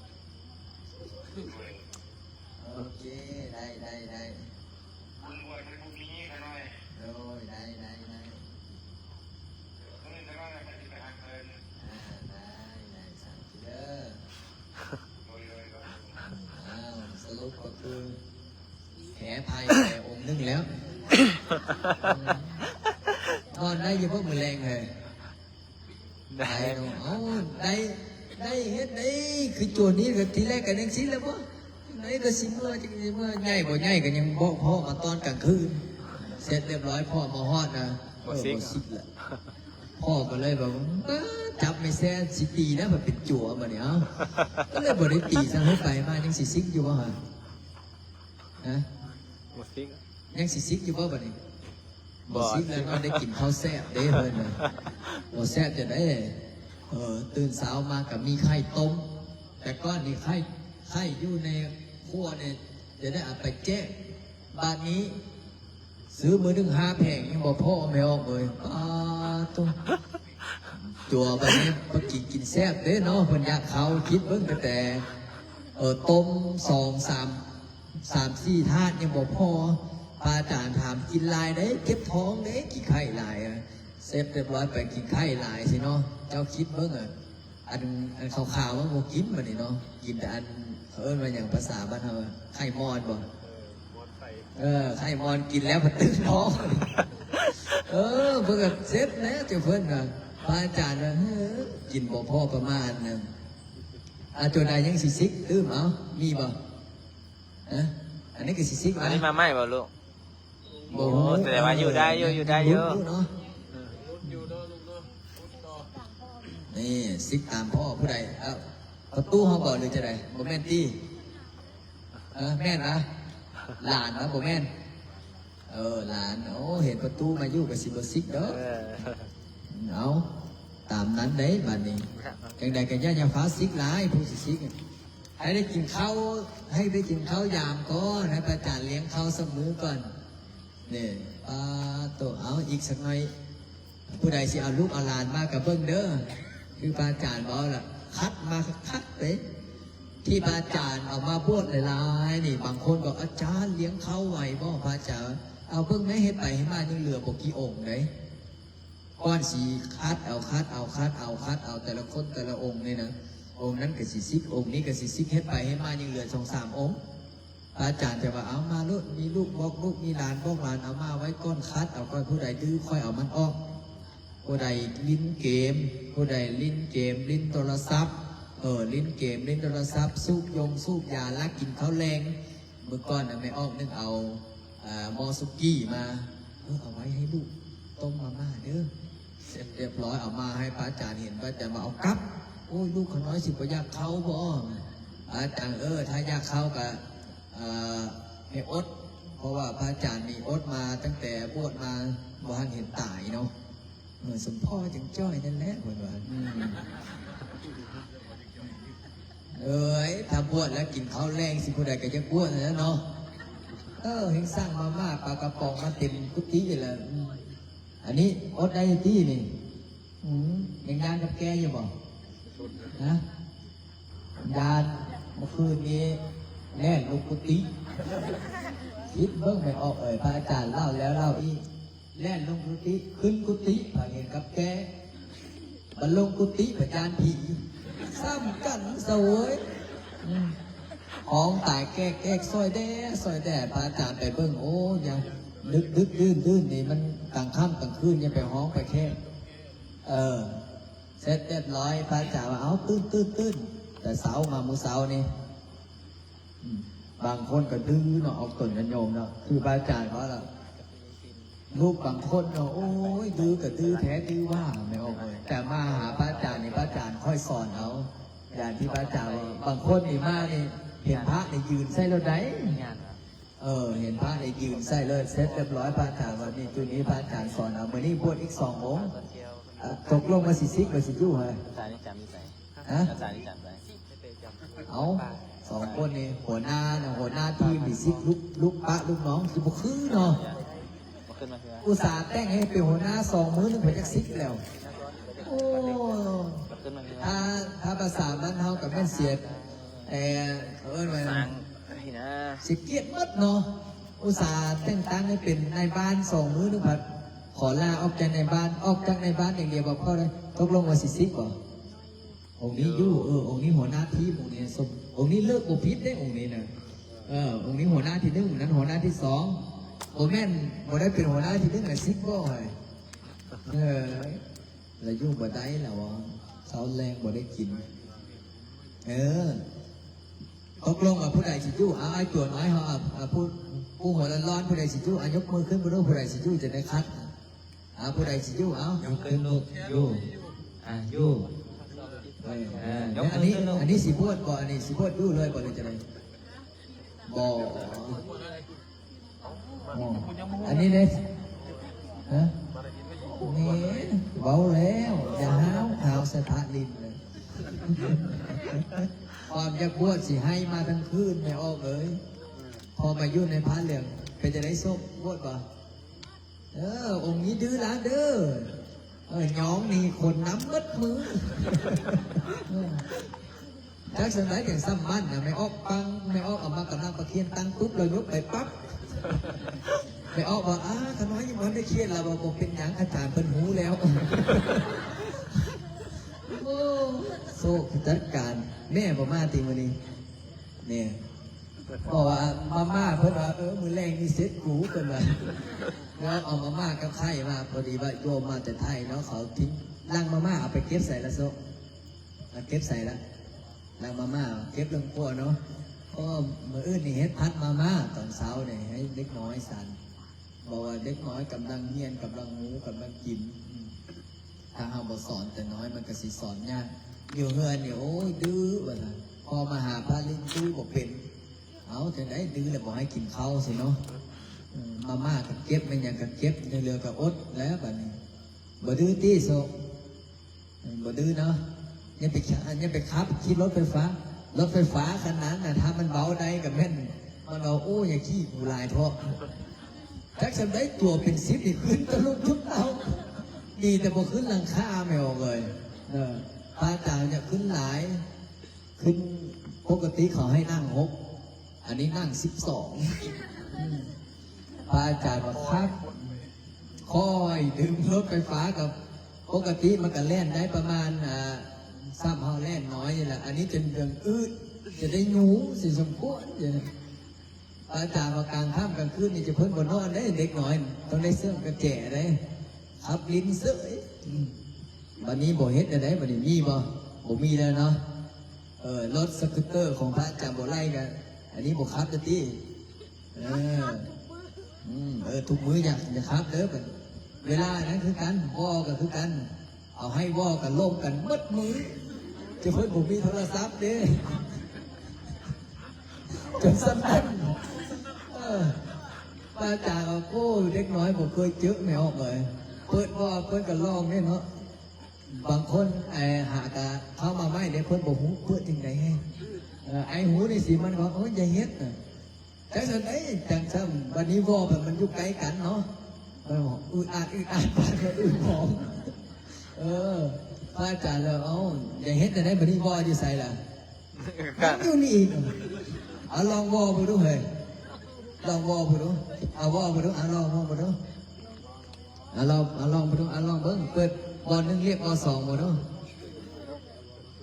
ໂອເຄ ໄດ້ ໄດ້ ໄດ້. ບຸນບວດເປັນບຸນມີຂະນ້ອຍ. ໂດຍ ໄດ້ ໄດ້ ໄດ້. ມື້ຂະນ້ອຍກໍຊິໄປຫາເພິ່ນ. ອ່າ ໄດ້ ໄດ້ ສາທຸເດີ. ໂດຍ ໂດຍ ໂດຍ. ອ້າວ ສະຫຼຸບກໍຄືແພ້ໄພໄປອົງໜຶ່ງແລ້ວ. ນອນໄດ້ຢູ່ບໍ່ມື້ແລງເຮີ້ຍ? ໄດ້ເນາະ. ເອົ້າ ໄດ້ ໄດ້ເຮັດໄດ້ ຄືໂຈນນີ້ກໍທີແລກກໍຈັ່ງຊີ້ແຫຼະບໍ? ໄດ້ກໍຊິເມືອ ຈັ່ງຊິເມືອ ໃຫຍ່ບໍ່ໃຫຍ່ກໍຍັງບໍ່ພໍ້ມາຕອນກາງຄືນ. ເສັດຮຽບຮ້ອຍ ພໍ່ມາຮອດນະ ບໍ່ຊິກ ເອີ ບໍ່ຊິກລະ. ພໍ່ກໍເລີຍແບບວ່າ ເອີ ຈັບແມ່ແຊຊິຕີນະ ມັນເປັນຈົວບັດນີ້. ເອົ້າ ກໍເລີຍບໍ່ໄດ້ຕີຊ້ຳ. ໄປມາຍັງຊິຊິກຢູ່ບໍ່ຫະ? ຮະ? ບໍ່ຊິກ. ຍັງຊິຊິກຢູ່ບໍ່ບັດນີ້? ບໍ່ ບໍ່ຊິກແລ້ວເນາະ ໄດ້ກິນເຂົ້າແຊບເດ້ເພິ່ນນະ. ບໍ່ແຊບຈັ່ງໃດ? ເອີ ຕື່ນເຊົ້າມາກໍມີໄຂ່ຕົ້ມ. ແຕ່ກ່ອນນີ້ໄຂ່ ໄຂ່ຢູ່ໃນຄົວນີ້ຈະໄດ້ເອົາໄປແຈກ. ບາດນີ້ຊື້ມື້ໜຶ່ງຫ້າແຜງຍັງບໍ່ພໍ້ ແມ່ອອກເອີຍ. ປາໂທ້ ຈົວບາດນີ້ໄປກິນ ກິນແຊບເດ້ເນາະ. ເພິ່ນຢາກເຂົ້າ ຄິດເບິ່ງ ຕັ້ງແຕ່ ເອີ ຕົ້ມສອງສາມ ສາມສີ່ຖາດຍັງບໍ່ພໍ. ພະອາຈານຖາມ ກິນຫຼາຍເດ້ ເຈັບທ້ອງເດ້ ກິນໄຂ່ຫຼາຍ. ເສັດຮຽບຮ້ອຍໄປກິນໄຂ່ຫຼາຍຊິເນາະ. ເຈົ້າຄິດເບິ່ງ ອັນ ອັນຂາວໆມັນບໍ່ກິນບັດນີ້ເນາະ ກິນແຕ່ອັນ ເຂົາເອີ້ນວ່າຫຍັງພາສາບ້ານເຮົາ ໄຂ່ມອນບໍ? ເອີ ໄຂ່ມອນ ກິນແລ້ວມັນຕື່ນທ້ອງ. ເອີ ເພິ່ນກໍເສັດແລ້ວເຈົ້າເພິ່ນນະ. ພະອາຈານວ່າ ເຮີ ກິນບໍ່ພໍປະມານນະ. ອາ ໂຕໃດຍັງຊິຊິກຕື່ມ ເອົາ ມີບໍ່? ຮະ? ອັນນີ້ກໍຊິຊິກ ອັນນີ້ມາໃໝ່ບໍ່ລູກ? ບໍ່ຮູ້. ໂອ້ ແສດງວ່າຢູ່ໄດ້ຢູ່ ເອີ ຢູ່ໄດ້ຢູ່ເນາະ. ນີ້ຊິກຕາມພໍ່ຜູ້ໃດ? ເອົ້າ ປະຕູເຮົາບໍ່ ຫຼືຈັ່ງໃດ? ບໍ່ແມ່ນຕິ? ເອີ ແມ່ນນະ? ຫຼານນະ ບໍ່ແມ່ນ? ເອີ ຫຼານ. ໂອ້ ເຫັນປະຕູມາຢູ່ກໍຊິບໍ່ຊິກດອກ. ເອີ ເອົາ ຕາມນັ້ນເດ້ບາດນີ້. ຈັ່ງໃດກໍຢ່າ ຢ່າຟ້າວຊິກຫຼາຍ ຜູ້ຊິຊິກ. ໃຫ້ໄດ້ກິນເຂົ້າ ໃຫ້ໄດ້ກິນເຂົ້າຍາມກ່ອນ ໃຫ້ພະອາຈານລ້ຽງເຂົ້າສັກມື້ກ່ອນ. ນີ້ ປາໂຕ ເອົາອີກສັກໜ້ອຍ. ຜູ້ໃດຊິເອົາລູກເອົາຫຼານມາກໍເບິ່ງເດີ ຄືພະອາຈານເວົ້າລະ ຄັດມາຄັກໆເດ້. ທີ່ພະອາຈານເອົາມາບວດຫຼາຍໆນີ້ ບາງຄົນກໍ ອາຈານລ້ຽງເຂົ້າໄຫວບໍ່? ພະອາຈານ ເອົາເບິ່ງແມ້ ເຮັດໄປເຮັດມາຍັງເຫຼືອບໍ່ກີ່ອົງເດ້. ກ່ອນຊິຄັດເອົາ ຄັດເອົາ ຄັດເອົາ ຄັດເອົາ ແຕ່ລະຄົນແຕ່ລະອົງນີ້ນະ ອົງນັ້ນກໍຊິສິກ ອົງນີ້ກໍຊິສິກ ເຮັດໄປເຮັດມາຍັງເຫຼືອສອງສາມອົງ. ພະອາຈານຈະວ່າ ເອົາມາໂລດ ມີລູກບອກລູກ ມີຫຼານບອກຫຼານ ເອົາມາໄວ້ກ່ອນ ຄັດເອົາກ່ອນ ຜູ້ໃດດື້ຄ່ອຍເອົາມັນອອກ. ຜູ້ໃດຫຼິ້ນເກມ ຜູ້ໃດຫຼິ້ນເກມ ຫຼິ້ນໂທລະສັບ ເອີ ຫຼິ້ນເກມ ຫຼິ້ນໂທລະສັບ ສູບຢົງສູບຢາ ລັກກິນເຂົ້າແລງ. ມື້ກ່ອນນະ ແມ່ອອກໜຶ້ງເອົາ ເອີ ໝໍ້ສຸກີ້ມາ ເອີ ເອົາໄວ້ໃຫ້ລູກຕົ້ມມາມ່າເດີ. ເສັດຮຽບຮ້ອຍ ເອົາມາໃຫ້ພະອາຈານເຫັນ ພະອາຈານວ່າ ເອົາກັບ. ໂອ້ຍ ລູກຂ້ານ້ອຍຊິບໍ່ຢາກເຂົ້າບໍ? ພະອາຈານ ເອີ ຖ້າຢາກເຂົ້າກະ ເອີ ໃຫ້ອົດ ເພາະວ່າພະອາຈານນີ້ອົດມາຕັ້ງແຕ່ບວດມາ ບໍ່ທັນເຫັນຕາຍເນາະ. ເອີ ສົມພໍ້ຈັ່ງຈ້ອຍນັ້ນແຫຼະ ເພິ່ນວ່າ. ອືມ ເອີຍ ຖ້າບວດແລ້ວກິນເຂົ້າແລງ ຊິຜູ້ໃດກໍຢາກບວດນັ້ນແຫຼະເນາະ. ເອີ ແຮ່ງສັ່ງມາມ່າປາກະປ໋ອງມາເຕັມກຸຕິແລ້ວ. ອືມ ອັນນີ້ອົດໄດ້ຕິນີ້? ອືມ ຍັງຢ້ານກັບແກຢູ່ບໍ່? ຮະ? ຢ້ານ. ເມື່ອຄືນນີ້ແລ່ນລົງກຸຕິ. ຄິດເບິ່ງແມ່ອອກເອີຍ ພະອາຈານເລົ່າແລ້ວເລົ່າອີກ. ແລ່ນລົງກຸຕິ ຂຶ້ນກຸຕິ ພະເຫັນກັບແກ ບັດລົງກຸຕິ ພະຢ້ານຜີ. ຊ້ຳກັນຊະເວີຍ. ອືມ ຮ້ອງຕາຍແກກໆ ຊ່ອຍແດ່ ຊ່ອຍແດ່. ພະອາຈານໄປເບິ່ງ ໂອ້ ຢ່າດຶກໆ ດື່ນໆ ນີ້ມັນກາງຄ່ຳກາງຄືນ ຢ່າໄປຮ້ອງໄປແຄ. ເອີ ເສັດຮຽບຮ້ອຍ ພະອາຈານວ່າ ເອົາ ຕື່ນໆໆ ແຕ່ເຊົ້າມາມື້ເຊົ້ານີ້. ອືມ ບາງຄົນກໍດື້ເນາະ ອອກຕົນຍາດໂຍມເນາະ ຄືພະອາຈານເວົ້າລະ ລູກບາງຄົນເນາະ ໂອ້ຍ ດື້ກໍດື້ແທ້ ດື້ວ່າ ແມ່ອອກເອີຍ. ແຕ່ມາຫາພະອາຈານນີ້ ພະອາຈານຄ່ອຍສອນເອົາ ຢ່າງທີ່ພະອາຈານເວົ້າ. ບາງຄົນນີ້ມານີ້ ເຫັນພະນີ້ຢືນໃສ່ໂລດໃດ. ເອີ ເຫັນພະນີ້ຢືນໃສ່ເລີຍ. ເສັດຮຽບຮ້ອຍ ພະອາຈານວ່າ ນີ້ ໂຕນີ້ພະອາຈານສອນເອົາ. ມື້ນີ້ບວດອີກສອງອົງ. ເອີ ຕົກລົງວ່າຊິສິກ ວ່າຊິຢູ່ຫັ້ນ. ອາຈານນີ້ຈຳຢູ່ໃສ? ຮະ? ອາຈານນີ້ຈຳໄດ້. ເອົ້າ ສອງຄົນນີ້ ຫົວໜ້ານະ ຫົວໜ້າທີມນີ້ສິກ ລູກ ລູກປະລູກນ້ອງ ຄືບໍ່ຄືເນາະ. ບໍ່ ອຸດສ່າແຕ່ງໃຫ້ເປັນຫົວໜ້າສອງມື້ໜຶ່ງເພິ່ນຈັກສິບແລ້ວ. ໂອ້ ຖ້າ ຖ້າພາສາບ້ານເຮົາກໍແມ່ນເສຍ ແຕ່ເອີ້ນວ່າ ສ້າງ ອັນນີ້ນະ ຊິກຽດໝົດເນາະ. ອຸດສ່າແຕ່ງຕັ້ງໃຫ້ເປັນນາຍບ້ານສອງມື້ໜຶ່ງ ພັດຂໍລາອອກຈາກນາຍບ້ານ ອອກຈາກນາຍບ້ານຢ່າງດຽວບໍ່ພໍເດ້. ຕົກລົງວ່າຊິສິບບໍ່? ອົງນີ້ຢູ່ ເອີ ອົງນີ້ຫົວໜ້າທີມ ອົງນີ້ສົມ ອົງນີ້ເລີກບໍ່ຜິດເດ້ ອົງນີ້ນະ. ເອີ ອົງນີ້ຫົວໜ້າທີໜຶ່ງ ນັ້ນຫົວໜ້າທີສອງ ບໍ່ແມ່ນ ບໍ່ໄດ້ເປັນຫົວໜ້າທີໜຶ່ງ ແລ້ວສິບບໍ່ໃຫ້. ເອີ ແລ້ວຢູ່ບໍ່ໄດ້ແລ້ວ ເຊົາແລງບໍ່ໄດ້ກິນ. ເອີ ຕົກລົງວ່າຜູ້ໃດຊິຢູ່? ເອົາ ອ້າຍຕົວນ້ອຍເຮົາ ເອົາ ເອົາ ຜູ້ ຜູ້ຫົວຮ້ອນໆ ຜູ້ໃດຊິຢູ່? ເອົາ ຍົກມືຂຶ້ນເບິ່ງດູ ຜູ້ໃດຊິຢູ່ ຈະໄດ້ຄັດ. ເອົາ ຜູ້ໃດຊິຢູ່? ເອົາ ຍົກຂຶ້ນລູກ ຢູ່ ອ່າ ຢູ່ ເອີ ເອີ ຍົກ ອັນນີ້ ຂຶ້ນລູກ ອັນນີ້ຊິບວດບໍ່? ອັນນີ້ຊິບວດຢູ່ເລີຍບໍ່ ຫຼືຈັ່ງໃດ? ບໍ່ ອໍ ອັນນີ້ເດ້ ຮະ? ແມ່ນ ເວົ້າແລ້ວ ຢ່າຫ້າວ ຫ້າວໃສ່ພະຫຼິ້ນເລີຍ. ຄວາມຢາກບວດຊິໃຫ້ມາທັງຄືນ ແມ່ອອກເອີຍ. ພໍມາຢູ່ໃນພະເຫຼືອງ ເປັນຈັ່ງໃດ ໂຊກ ບວດບໍ່? ເອີ ອົງນີ້ດື້ຫຼາຍເດີ. ເອີ ຍອງນີ້ຄົນນຳໝົດມື້. ເອີ ຈັກສ່ຳໃດຈັ່ງສ່ຳມັນນະ ແມ່ອອກປັງ ແມ່ອອກເອົາມາກຳລັງປະຄຽນຕັ້ງປຸບ ແລ້ວຍົກໄປປັບ. ແມ່ອອກວ່າ ອາ ຂ້ານ້ອຍຍັງບໍ່ທັນໄດ້ຄຽນ. ລາວວ່າ ບໍ່ເປັນຫຍັງ ອາຈານເພິ່ນຮູ້ແລ້ວ. ໂອ້ ໂຊກຈັດການ ແມ່ບໍ່ມາຕິມື້ນີ້? ແມ່ ເພາະວ່າມາມ່າເພິ່ນວ່າ ເອີ ມື້ແລງນີ້ເສັດກູ ເພິ່ນວ່າ. ແລ້ວເອົາມາມ່າກັບໄຂ່ມາ ພໍດີວ່າໂຍມມາແຕ່ໄທເນາະ ເຂົາຖິ້ມຫຼັງມາມ່າ ເອົາໄປເກັບໃສລະໂຊກ? ເອົາເກັບໃສລະ? ຫຼັງມາມ່າເກັບເລື່ອງຄົວເນາະ. ເພາະມື້ອື່ນນີ້ເຮັດຜັດມາມ່າຕອນເຊົ້ານີ້ໃຫ້ເດັກນ້ອຍສັນ. ບອກວ່າເດັກນ້ອຍກຳລັງຮຽນ ກຳລັງຮູ້ ກຳລັງກິນ. ອືມ ຖ້າເຮົາບໍ່ສອນແຕ່ນ້ອຍ ມັນກໍຊິສອນຍາກ. ຢູ່ເຮືອນນີ້ ໂອ້ຍ ດື້ວ່າຊັ້ນ. ພໍມາຫາພະຫຼິ້ນ ດື້ບໍ່ເປັນ. ເອົາ ຈັ່ງໃດ ດື້ແລ້ວບໍ່ໃຫ້ກິນເຂົ້າຊີ້ເນາະ. ເອີ ມາມ່າກໍເກັບ ແມ່ນຫຍັງກໍເກັບ ຍັງເຫຼືອກໍອົດແລ້ວບາດນີ້. ບໍ່ດື້ຕິໂຊກ? ເອີ ບໍ່ດື້ເນາະ. ຢ່າໄປ ຢ່າໄປຂັບຂີ່ລົດໄຟຟ້າ. ລົດໄຟຟ້າຄັນນັ້ນນະ ຖ້າມັນເວົ້າໄດ້ກໍແມ່ນ ມັນເວົ້າ ໂອ້ ຢ່າຂີ່ກູຫຼາຍເທາະ. ຈັກສ່ຳໃດ ຕົວເປັນສິບນີ້ຂຶ້ນຕະລຸດທຸກເຕົາ. ດີແຕ່ບໍ່ຂຶ້ນຫຼັງຄາ ແມ່ອອກເອີຍ. ເອີ ພະອາຈານຢາກຂຶ້ນຫຼາຍ ຂຶ້ນ ປົກກະຕິເຂົາໃຫ້ນັ່ງຫົກ ອັນນີ້ນັ່ງສິບສອງ. ອືມ ພະອາຈານວ່າຄັກ ຄ່ອຍດຶງລົດໄຟຟ້າກັບ ປົກກະຕິມັນກະແລ່ນໄດ້ປະມານ ອ່າ ຊ້ຳເຮົາແລ່ນນ້ອຍນີ້ແຫຼະ ອັນນີ້ຈົນເລື່ອງອືດ ຈະໄດ້ຫຍູ້ຊິສົມຄວນ. ພະອາຈານວ່າກາງຄ່ຳກາງຄືນນີ້ຈະເພິ່ນບໍ່ນອນເດ້ ເດັກນ້ອຍຕ້ອງໄດ້ເຊື່ອມກະແຈເດ້ ຂັບຫຼິ້ນເສີຍ. ອືມ ບັດນີ້ບໍ່ເຮັດແນວໃດ ບັດນີ້ມີບໍ່? ບໍ່ມີແລ້ວເນາະ. ເອີ ລົດສະກູດເຕີຂອງພະອາຈານບໍ່ໄລ່ກະ ອັນນີ້ບໍ່ຂັບແລ້ວຕິ? ເອີ ອືມ ເອີ ທຸກມື້ຢ່າ ຢ່າຂັບເດີ. ເວລານັ້ນຄືກັນ ວໍກໍຄືກັນ ເອົາໃຫ້ວໍກັນລົມກັນໝົດມື້ ຈະເພິ່ນບໍ່ມີໂທລະສັບເດ້ ຈົນສະນັ້ນ. ເອີ ພະອາຈານວ່າ ໂອ້ ເດັກນ້ອຍບໍ່ເຄີຍເຈີແມ່ອອກເລີຍ ເປີດວໍເພິ່ນກໍລອງເດ້ເນາະ. ບາງຄົນ ເອີ ຫາກະເຂົ້າມາໃໝ່ເດ້ ເພິ່ນບໍ່ຮູ້ເປີດຈັ່ງໃດ. ເອີ ໄອ້ຫູນີ້ຊິມັນວ່າ ໂອ້ຍ ຢ່າເຮັດນະ ຈັ່ງຊັ້ນໃດ ຈັ່ງຊັ້ນ. ບັດນີ້ວໍມັນ ມັນຢູ່ໃກ້ກັນເນາະ ເອີ ອຶດອັດ ອຶດອັດ ບາດກໍອຶດຫອມ. ເອີ ພະອາຈານລາວ ເອົ້າ ຢ່າເຮັດແນວໃດ ບັດນີ້ວໍຢູ່ໃສລະ? ມັນຢູ່ນີ້ອີກ. ເອົາລອງວໍເບິ່ງດູເຮີ້ຍ ລອງວໍເບິ່ງດູ ເອົາວໍເບິ່ງດູ ເອົາລອງວໍເບິ່ງດູ ເອົາລອງ ເອົາລອງເບິ່ງດູ ເອົາລອງເບິ່ງ ເປີດວໍໜຶ່ງ ລຽກວໍສອງເບິ່ງດູ.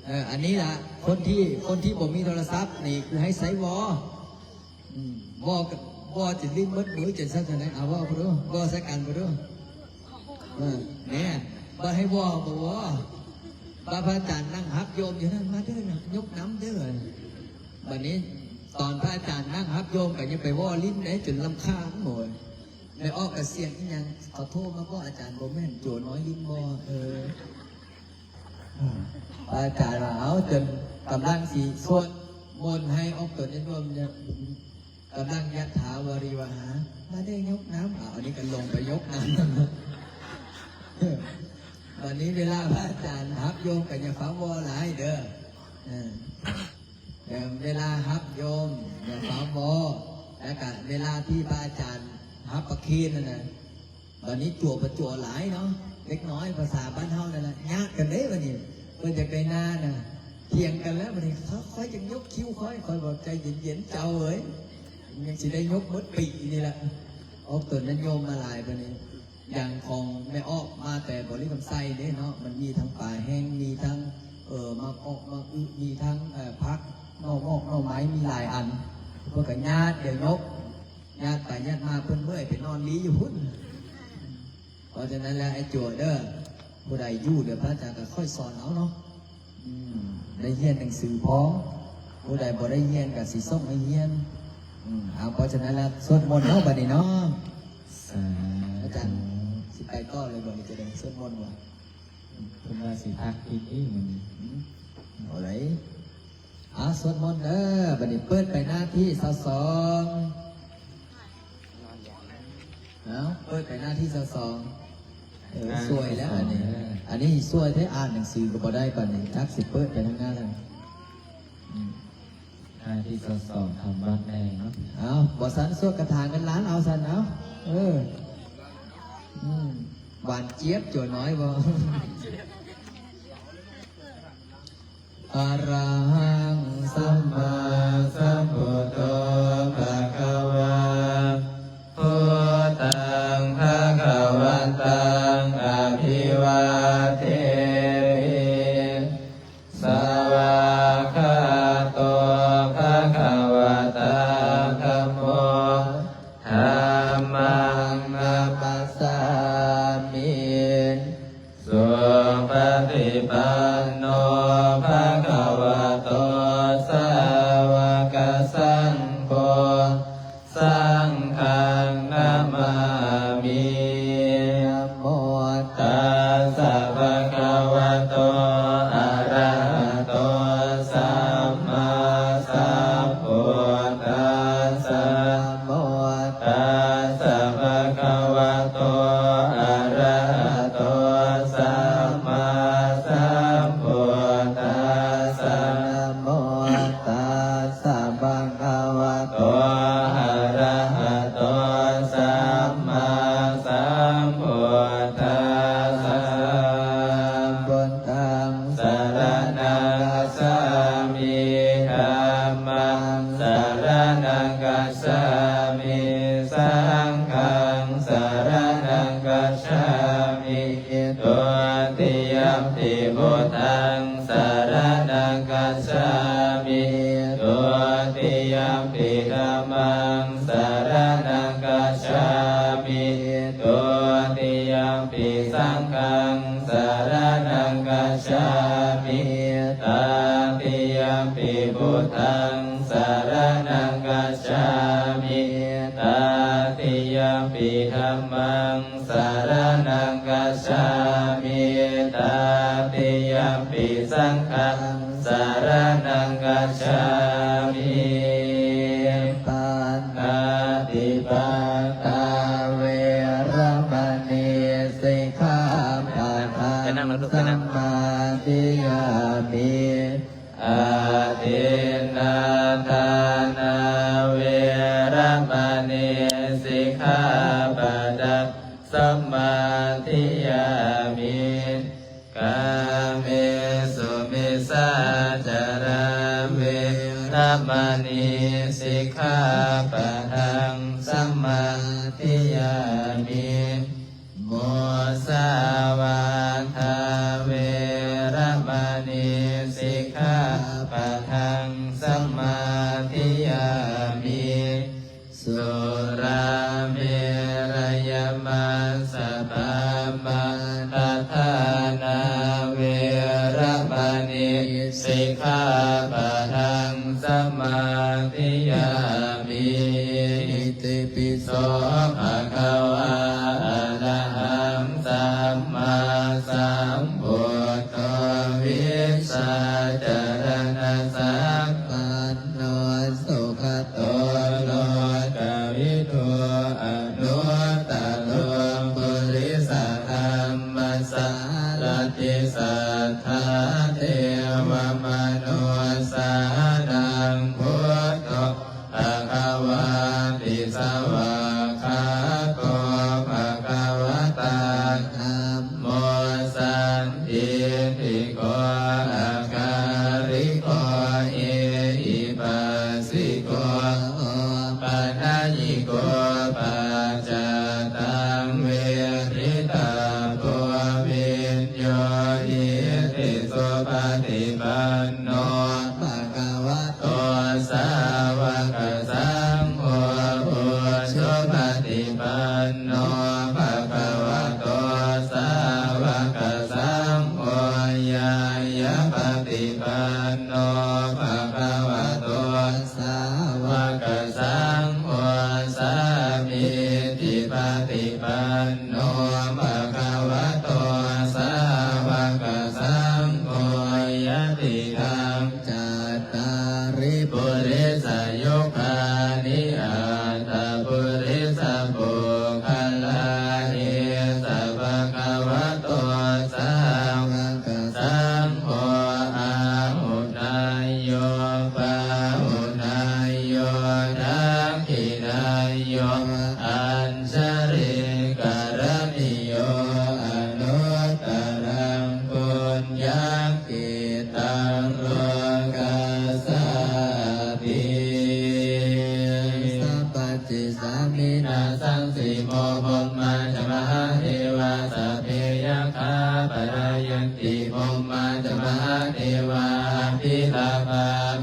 ເອີ ອັນນີ້ລະ ຄົນທີ່ ຄົນທີ່ບໍ່ມີໂທລະສັບນີ້ ຄືໃຫ້ໃຊ້ວໍ ອືມ ວໍ ວໍຈະຫຼິ້ນໝົດມື້ ຈະຊັ້ນຈັ່ງໃດ. ເອົາວໍເບິ່ງດູ ວໍໃສ່ກັນເບິ່ງດູ. ເອີ ແມ່ນ ບໍ່ໃຫ້ວໍ ບໍ່ວໍ ວ່າພະອາຈານນັ່ງຮັບໂຍມຢູ່ນັ້ນ ມາເດີ ຍົກນ້ຳເດີ. ບັດນີ້ຕອນພະອາຈານນັ່ງຮັບໂຍມກໍຍັງໄປວໍຫຼິ້ນເດ້ ຈົນລຳຄານໂຫຍ. ແມ່ອອກກະສຽງອີ່ຫຍັງ ເຂົາໂທມາບອກອາຈານ ບໍ່ແມ່ນໂຈນ້ອຍຫຼິ້ນບໍ່. ເອີ ພະອາຈານວ່າ ເອົາ ຈົນກຳລັງຊິສວດມົນໃຫ້ອອກຕົນຍາດໂຍມ ກຳລັງ ຍະຖາວາຣິວະຫາ ມາເດີ ຍົກນ້ຳ. ອາ ອັນນີ້ກໍລົງໄປຍົກນ້ຳ. ບັດນີ້ເວລາພະອາຈານຮັບໂຍມກໍຢ່າຟ້າວວໍຫຼາຍເດີ. ເອີ ເວລາຮັບໂຍມຢ່າຟ້າວວໍ ແລ້ວກະເວລາທີ່ພະອາຈານຮັບປະເຄນນັ້ນນະ ບັດນີ້ຈົວບໍ່ຈົວຫຼາຍເນາະ ເດັກນ້ອຍພາສາບ້ານເຮົານັ້ນລະ ຍາດກັນເດ້ບັດນີ້ ເພິ່ນຢາກໄດ້ນານະ ຖຽງກັນແລ້ວບັດນີ້ ຂ້ອຍ ຂ້ອຍຈະຍົກຄິວຂ້ອຍ ຂ້ອຍບອກໃຈເຢັນໆ ເຈົ້າເອີຍ ຍັງຊິໄດ້ຍົກໝົດປີນີ້ລະ ອອກຕົນຍາດໂຍມມາຫຼາຍບັດນີ້ ຢ່າງຂອງແມ່ອອກມາແຕ່ບໍລິຄຳໄຊເດ້ເນາະ ມັນມີທັງປາແຫ້ງ ມີທັງ ເອີ ໝາກອອກໝາກອຶ ມີທັງ ເອີ ຜັກ ໜໍ່ໝອກໜໍ່ໄມ້ ມີຫຼາຍອັນ ເພິ່ນກໍຍາດ ດຽວຍົກ ຍາດໄປຍາດມາ ເພິ່ນເມື່ອຍໄປນອນລີ້ຢູ່ພຸ້ນ. ເພາະສະນັ້ນແລ້ວ ອ້າຍຈົວເດີ ຜູ້ໃດຢູ່ແລ້ວພະອາຈານກໍຄ່ອຍສອນເອົາເນາະ ອືມ ໄດ້ຮຽນໜັງສືພໍ ຜູ້ໃດບໍ່ໄດ້ຮຽນກໍຊິສົ່ງໃຫ້ຮຽນ ອືມ ເອົາ ເພາະສະນັ້ນແລ້ວ ສວດມົນເນາະບັດນີ້ເນາະ ສາທຸ ອາຈານຊິໄປຕໍ່ເລີຍບໍ່ ຫຼືຈະໄດ້ສວດມົນບໍ່? ເພິ່ນວ່າຊິພັກອີກມື້ນີ້ ອືມ ເອົາເລີຍ ອ່າ ສວດມົນເດີ ບັດນີ້ເປີດໄປໜ້າທີຊາວສອງ ເອົາ ເປີດໄປໜ້າທີຊາວສອງ ເອີ ອ່າ ສວຍແລ້ວອັນນີ້ ຊາວສອງເດີ ອັນນີ້ສວຍແທ້ ອ່ານໜັງສືກໍບໍ່ໄດ້ປານນີ້ ຈັກຊິເປີດໄປທາງໜ້າໃດ ອືມ ໜ້າທີຊາວສອງ ທຳວັດແດ່ເນາະ ເອົາ ບໍ່ຊັ້ນສວດຄາຖາກັນຫຼານເອົາຊັ້ນ ເອົາ ເອີ ອືມ ຫວານຈຽບ ຈົວນ້ອຍບໍ່? ອະລະຫັງ ສຳມາສຳພຸດໂທ ພະຄະວາ ພຸດທັງ ພະຄະວັນຕັງ ອະພິວາເທມິ ສະວາກຂາໂຕ ພະຄະວະຕາ ທຳໂມ ທຳມັງ ນະມັດສາມິ ສຸປະຕິປັນໂນ ພະຄະວະໂຕ ສາວະກະສັງໂຄ ສັງຄັງ ນະມາມິ ນະໂມຕັດສະ ພະຄະວະໂຕ ອະລະຫະໂຕ ສຳມາສຳພຸດທັດສະ ໂມ ຕັດສະ ພະຄະວະໂຕ ອະລະຫະໂຕ ສຳມາສຳພຸດທັດສະ ນະໂມຕັດສະ ພະຄະວະໂຕ ອະລະຫະໂຕ ສຳມາສຳພຸດທັດສະ ພຸດທັງ ສະລະນັງ ກັດສາມິ ທຳມັງ ສະລະນັງ ກັດສາມິ ສັງຄັງ ສະລະນັງ ກັດສາມິ ທຸຕິຍຳປິ ພຸດທັງ ສະລະນັງ ກັດສາມິ ທຸຕິຍຳປິ ທຳມັງ ສະລະນັງ ກັດສາມິ ທຸຕິຍຳປິ ສັງຄັງ ສະລະນັງ ກັດສາມິ ຕະຕິຍຳປິ ພຸດທັງ ສະລະນັງ ກັດສາມິ ຕະຕິຍຳປິ ທຳມັງ ສະລະນັງ ກັດສາມິ ຕະຕິຍຳປິ ສັງຄັງ ສະລະນັງ ກັດສາມິ ປານາຕິປາຕາ ເວລະມະນີ ສິກຂາປະທັງ ສະມາທິຍາມິ ອະທິນນາທານາ ເວລະມະນີ ສິກຂາປະທັງ ສະມາທິຍາມິ ກາເມສຸມິດສາຈາລາ ເວລະມະນີ ສິກຂາປະທັງ ສະມາທິຍາມິ ມຸສາວາທາ ເວລະມະນີ ສິກຂາປະທັງ ສະມາທິຍາມິ ສຸລາເມລະຍະມັດສະປາມາທະຖານາ ເວລະມະນີ ສິກຂາປະທັງ ສະມາທິຍາມິ ອິຕິປິໂສ ພະຄະວາ ອະລະຫັງ ສຳມາສຳພຸດໂທ ວິດສາຈາລະນະສັມປັນໂນ ສຸຂະໂຕ ໂລກະວິທູ ອະນຸດຕະໂລ ປຸລິສະທຳມະສາລະຖິ ສັດຖາເທວະມະນຸດສານັງ ພຸ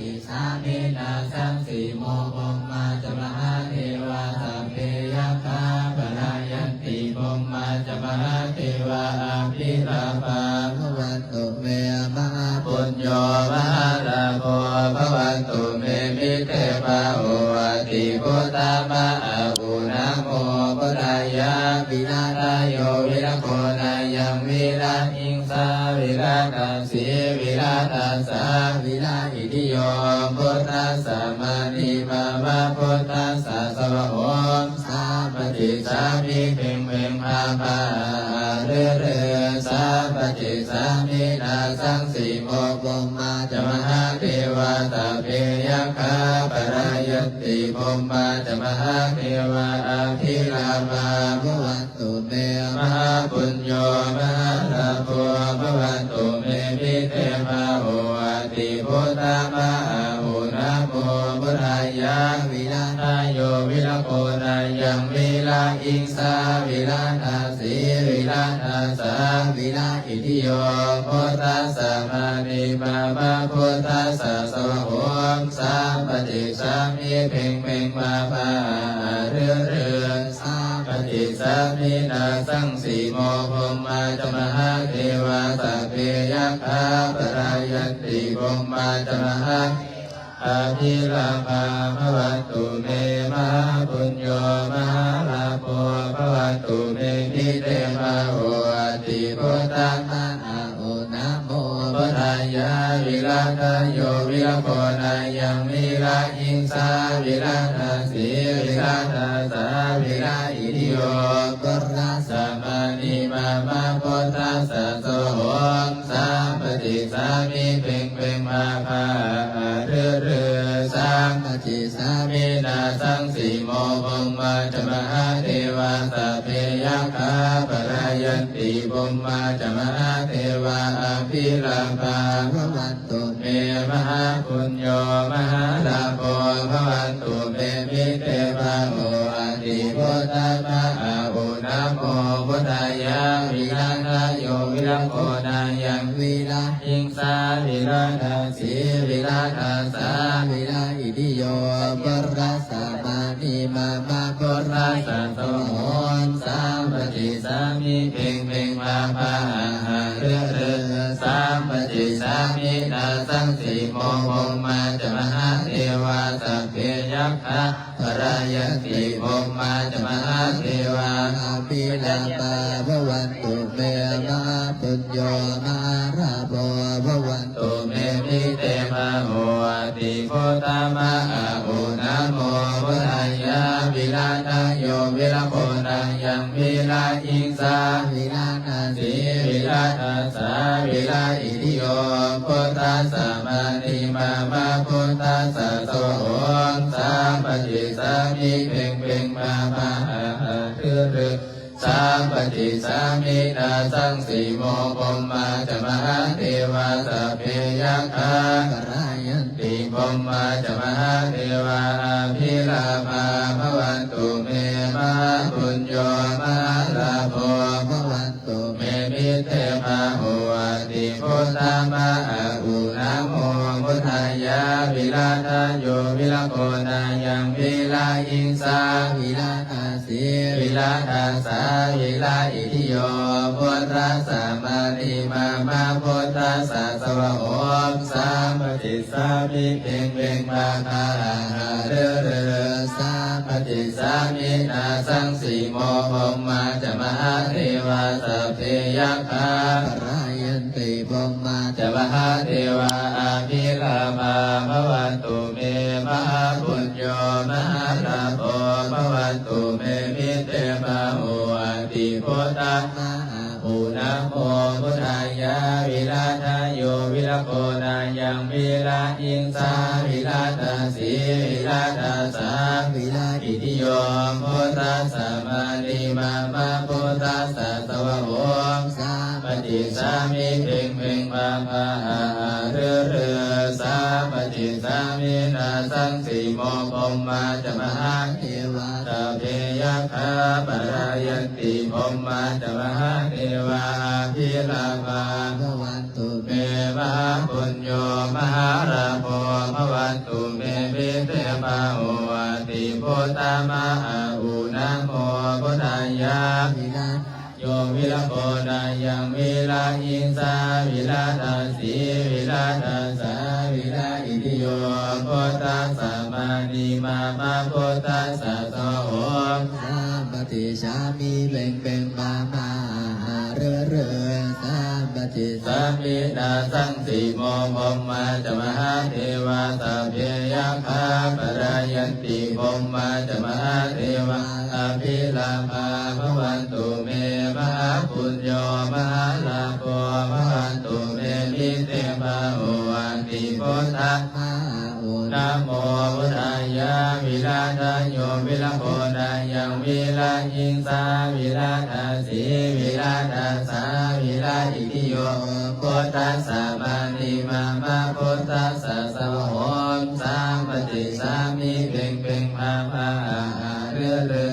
ติสามินาสังสีโม พรหมาจะมหาเทวา สัพเพยักขาปะทายันติ พรหมาจะมหาเทวา อภิลาภาภวันตุเม มหาปุญโญมหาลาโภภวันตุเม มิเตภาโหติ พุทธามะอาหุ นะโมพุทธายะ วิรัตโยวิรโคนายังวิรหิงสาวิรตสีวิรตสาวิรหิติโย พุทธัสสะมานิมามะ พุทธัสสะสวะโหม สาปฏิสามิ เพ็งเพ็งพาพาอาฤฤสาปฏิสามินาสังสีโม พรหมาจะมหาเทวา สัพเพยักขาปะทายันติ พรหมาจะมหาเทวา อภิลาภาภวันตุเม มหาปุญโญมหาลาโภภวันตุเม มิเตภาโหติ พุทธามะอาหุ นะโมพุทธายะ วิรัตโยวิรโคนายังวิรหิงสาวิรตสีวิรตสาวิรหิติโย พุทธัสสะมานิมามะ พุทธัสสะสวะโหม สาปฏิสามิ เพ็งเพ็งพาพาอาฤฤสาปฏิสามินาสังสีโม พรหมาจะมหาเทวา สัพเพยักขาปะทายันติ พรหมาจะมหา อภิลาภาภวันตุเม มหาปุญโญมหาลาโภภวันตุเม มิเตภาโหติ พุทธามะอาหุ นะโมพุทธายะ วิรัตโยวิรโคนายังวิรหิงสาวิรตสีวิรตสาวิรหิติโย พุทธัสสะมานิมามะ พุทธัสสะสวะโหม สาปฏิสามิ เพ็งเพ็งพาพาอาฤฤสาปฏิสามินาสังสีโม พรหมาจะมหาเทวา สัพเพยักขาปะทายันติ พรหมาจะมหาเทวา อภิลาภาภวันตุเม มหาปุญโญมหาลาโภภวันตุเม มิเตภาโหติ พุทธามะอาหุ นะโมพุทธายะ วิรัตโยวิรโคนายังวิรหิงสาวิรตสีวิรตสาวิรหิติโย พุทธัสสะมานิมามะ พุทธัสสะสวะโหม สาปฏิสามิ เพ็งเพ็งพาพาอาฤฤสาปฏิสามินาสังสีโม พรหมาจะมหาเทวา สัพเพยักขา ปะทายันติ พรหมาจะมหาเทวา อภิลาภาภวันตุเม มหาปุญโญมหาลาโภภวันตุเม มิเตภาโหติ พุทธามะอาหุ นะโมพุทธายะ วิรัตโยวิรโคนายังวิรหิงสาวิรตสีวิรตสาวิรหิติโย พุทธัสสะมานิมามะ พุทธัสสะสวะโหม สาปฏิสามิ เพ็งเพ็งพาพาอาฤฤสาปฏิสามินาสังสีโม พรหมาจะมหาเทวา สัพเพยักขาปะทายันติ พรหมาจะมหาเทวา อภิลาภาภวันตุเม มหาปุญโญมหาลาโภภวัน ตุเม มิเตภาโหติ พุทธามะอาหุ นะโมพุทธายะ วิรัตโยวิรโคนายังวิรหิงสาวิรตสีวิรตสาวิรหิติโย พุทธัสสะมานิมามะ พุทธัสสะสวะโหม สาปฏิสามิ เพ็งเพ็งพาพาอาฤฤสาปฏิสามินาสังสีโม พรหมาจะมหาเทวา สัพเพยักขาปะทายันติ พรหมาจะมหาเทวา อภิลาภาภวันตุเม มหาปุญโญมหาลาโภภวันตุเม มิเตภาโหติ พุทธามะอาหุ นะโมพุทธายะ วิรัตโยวิรโคนายังวิรหิงสา ວິລະຕະສີ ວິລະຕະສາ ວິລະອິທິໂຍ ພຸດທັດສະມານີມາມະ ພຸດທັດສະສະວະໂຫ ສາມປະຕິສາມິ ເພັງເພັງພາພາ ອາຫາ ລືລື ສາມປະຕິສາມິ ນາສັງສີໂມ ພົມມາຈະມະຫາເທວາ ສະເພຍັກຂາ ປະລາຍັນຕິ ພົມມາຈະມະຫາເທວາ ອະພິລາພາ ພະວັນ ຕຸເມ ມະຫາປຸນໂຍ ມະຫາລາໂພ ພະວັນຕຸເມ ມິເຕພາໂຫອາຕິ ພຸດທະມະອະອຸ ນະໂມພຸດທາຍະ ວິລະໂຍ ວິລະໂຄນາຍັງ ວິລະອິງສາ ວິລະຕະສີ ວິລະຕະສາ ວິລະອິທິໂຍ ພຸດທັດສະມານີມາມະ ພຸດທັດສະສະວະໂຫ ສາມປະຕິສາມິ ເພັງເພັງພາພາ ອາຫາ ລືລື ສາມປະຕິສາມິ ນາສັງສີໂມ ພົມມາຈະມະຫາເທວາ ສະເພຍັກຂາ ປະລາຍັນຕິ ພົມມາຈະມະຫາເທວາ ອະພິລາພາ ພະວັນຕຸເມ ມະຫາປຸນໂຍ ມະຫາລາໂພ ພະວັນຕຸເມ ມິເຕພາໂຫອາຕິ ພຸດທະ ມະອາໂອ ນະໂມພຸດທາຍະ ວິລະທະໂຍ ວິລະໂຄນາຍັງ ວິລະອິງສາ ວິລະຕະສີ ວິລະຕະສາ ວິລະອິທິໂຍ ພຸດທັດສະມານີມາມະ ພຸດທັດສະສະວະໂຫ ສາມປະຕິສາມິ ເພັງເພັງພາພາ ອາຫາ ລືລື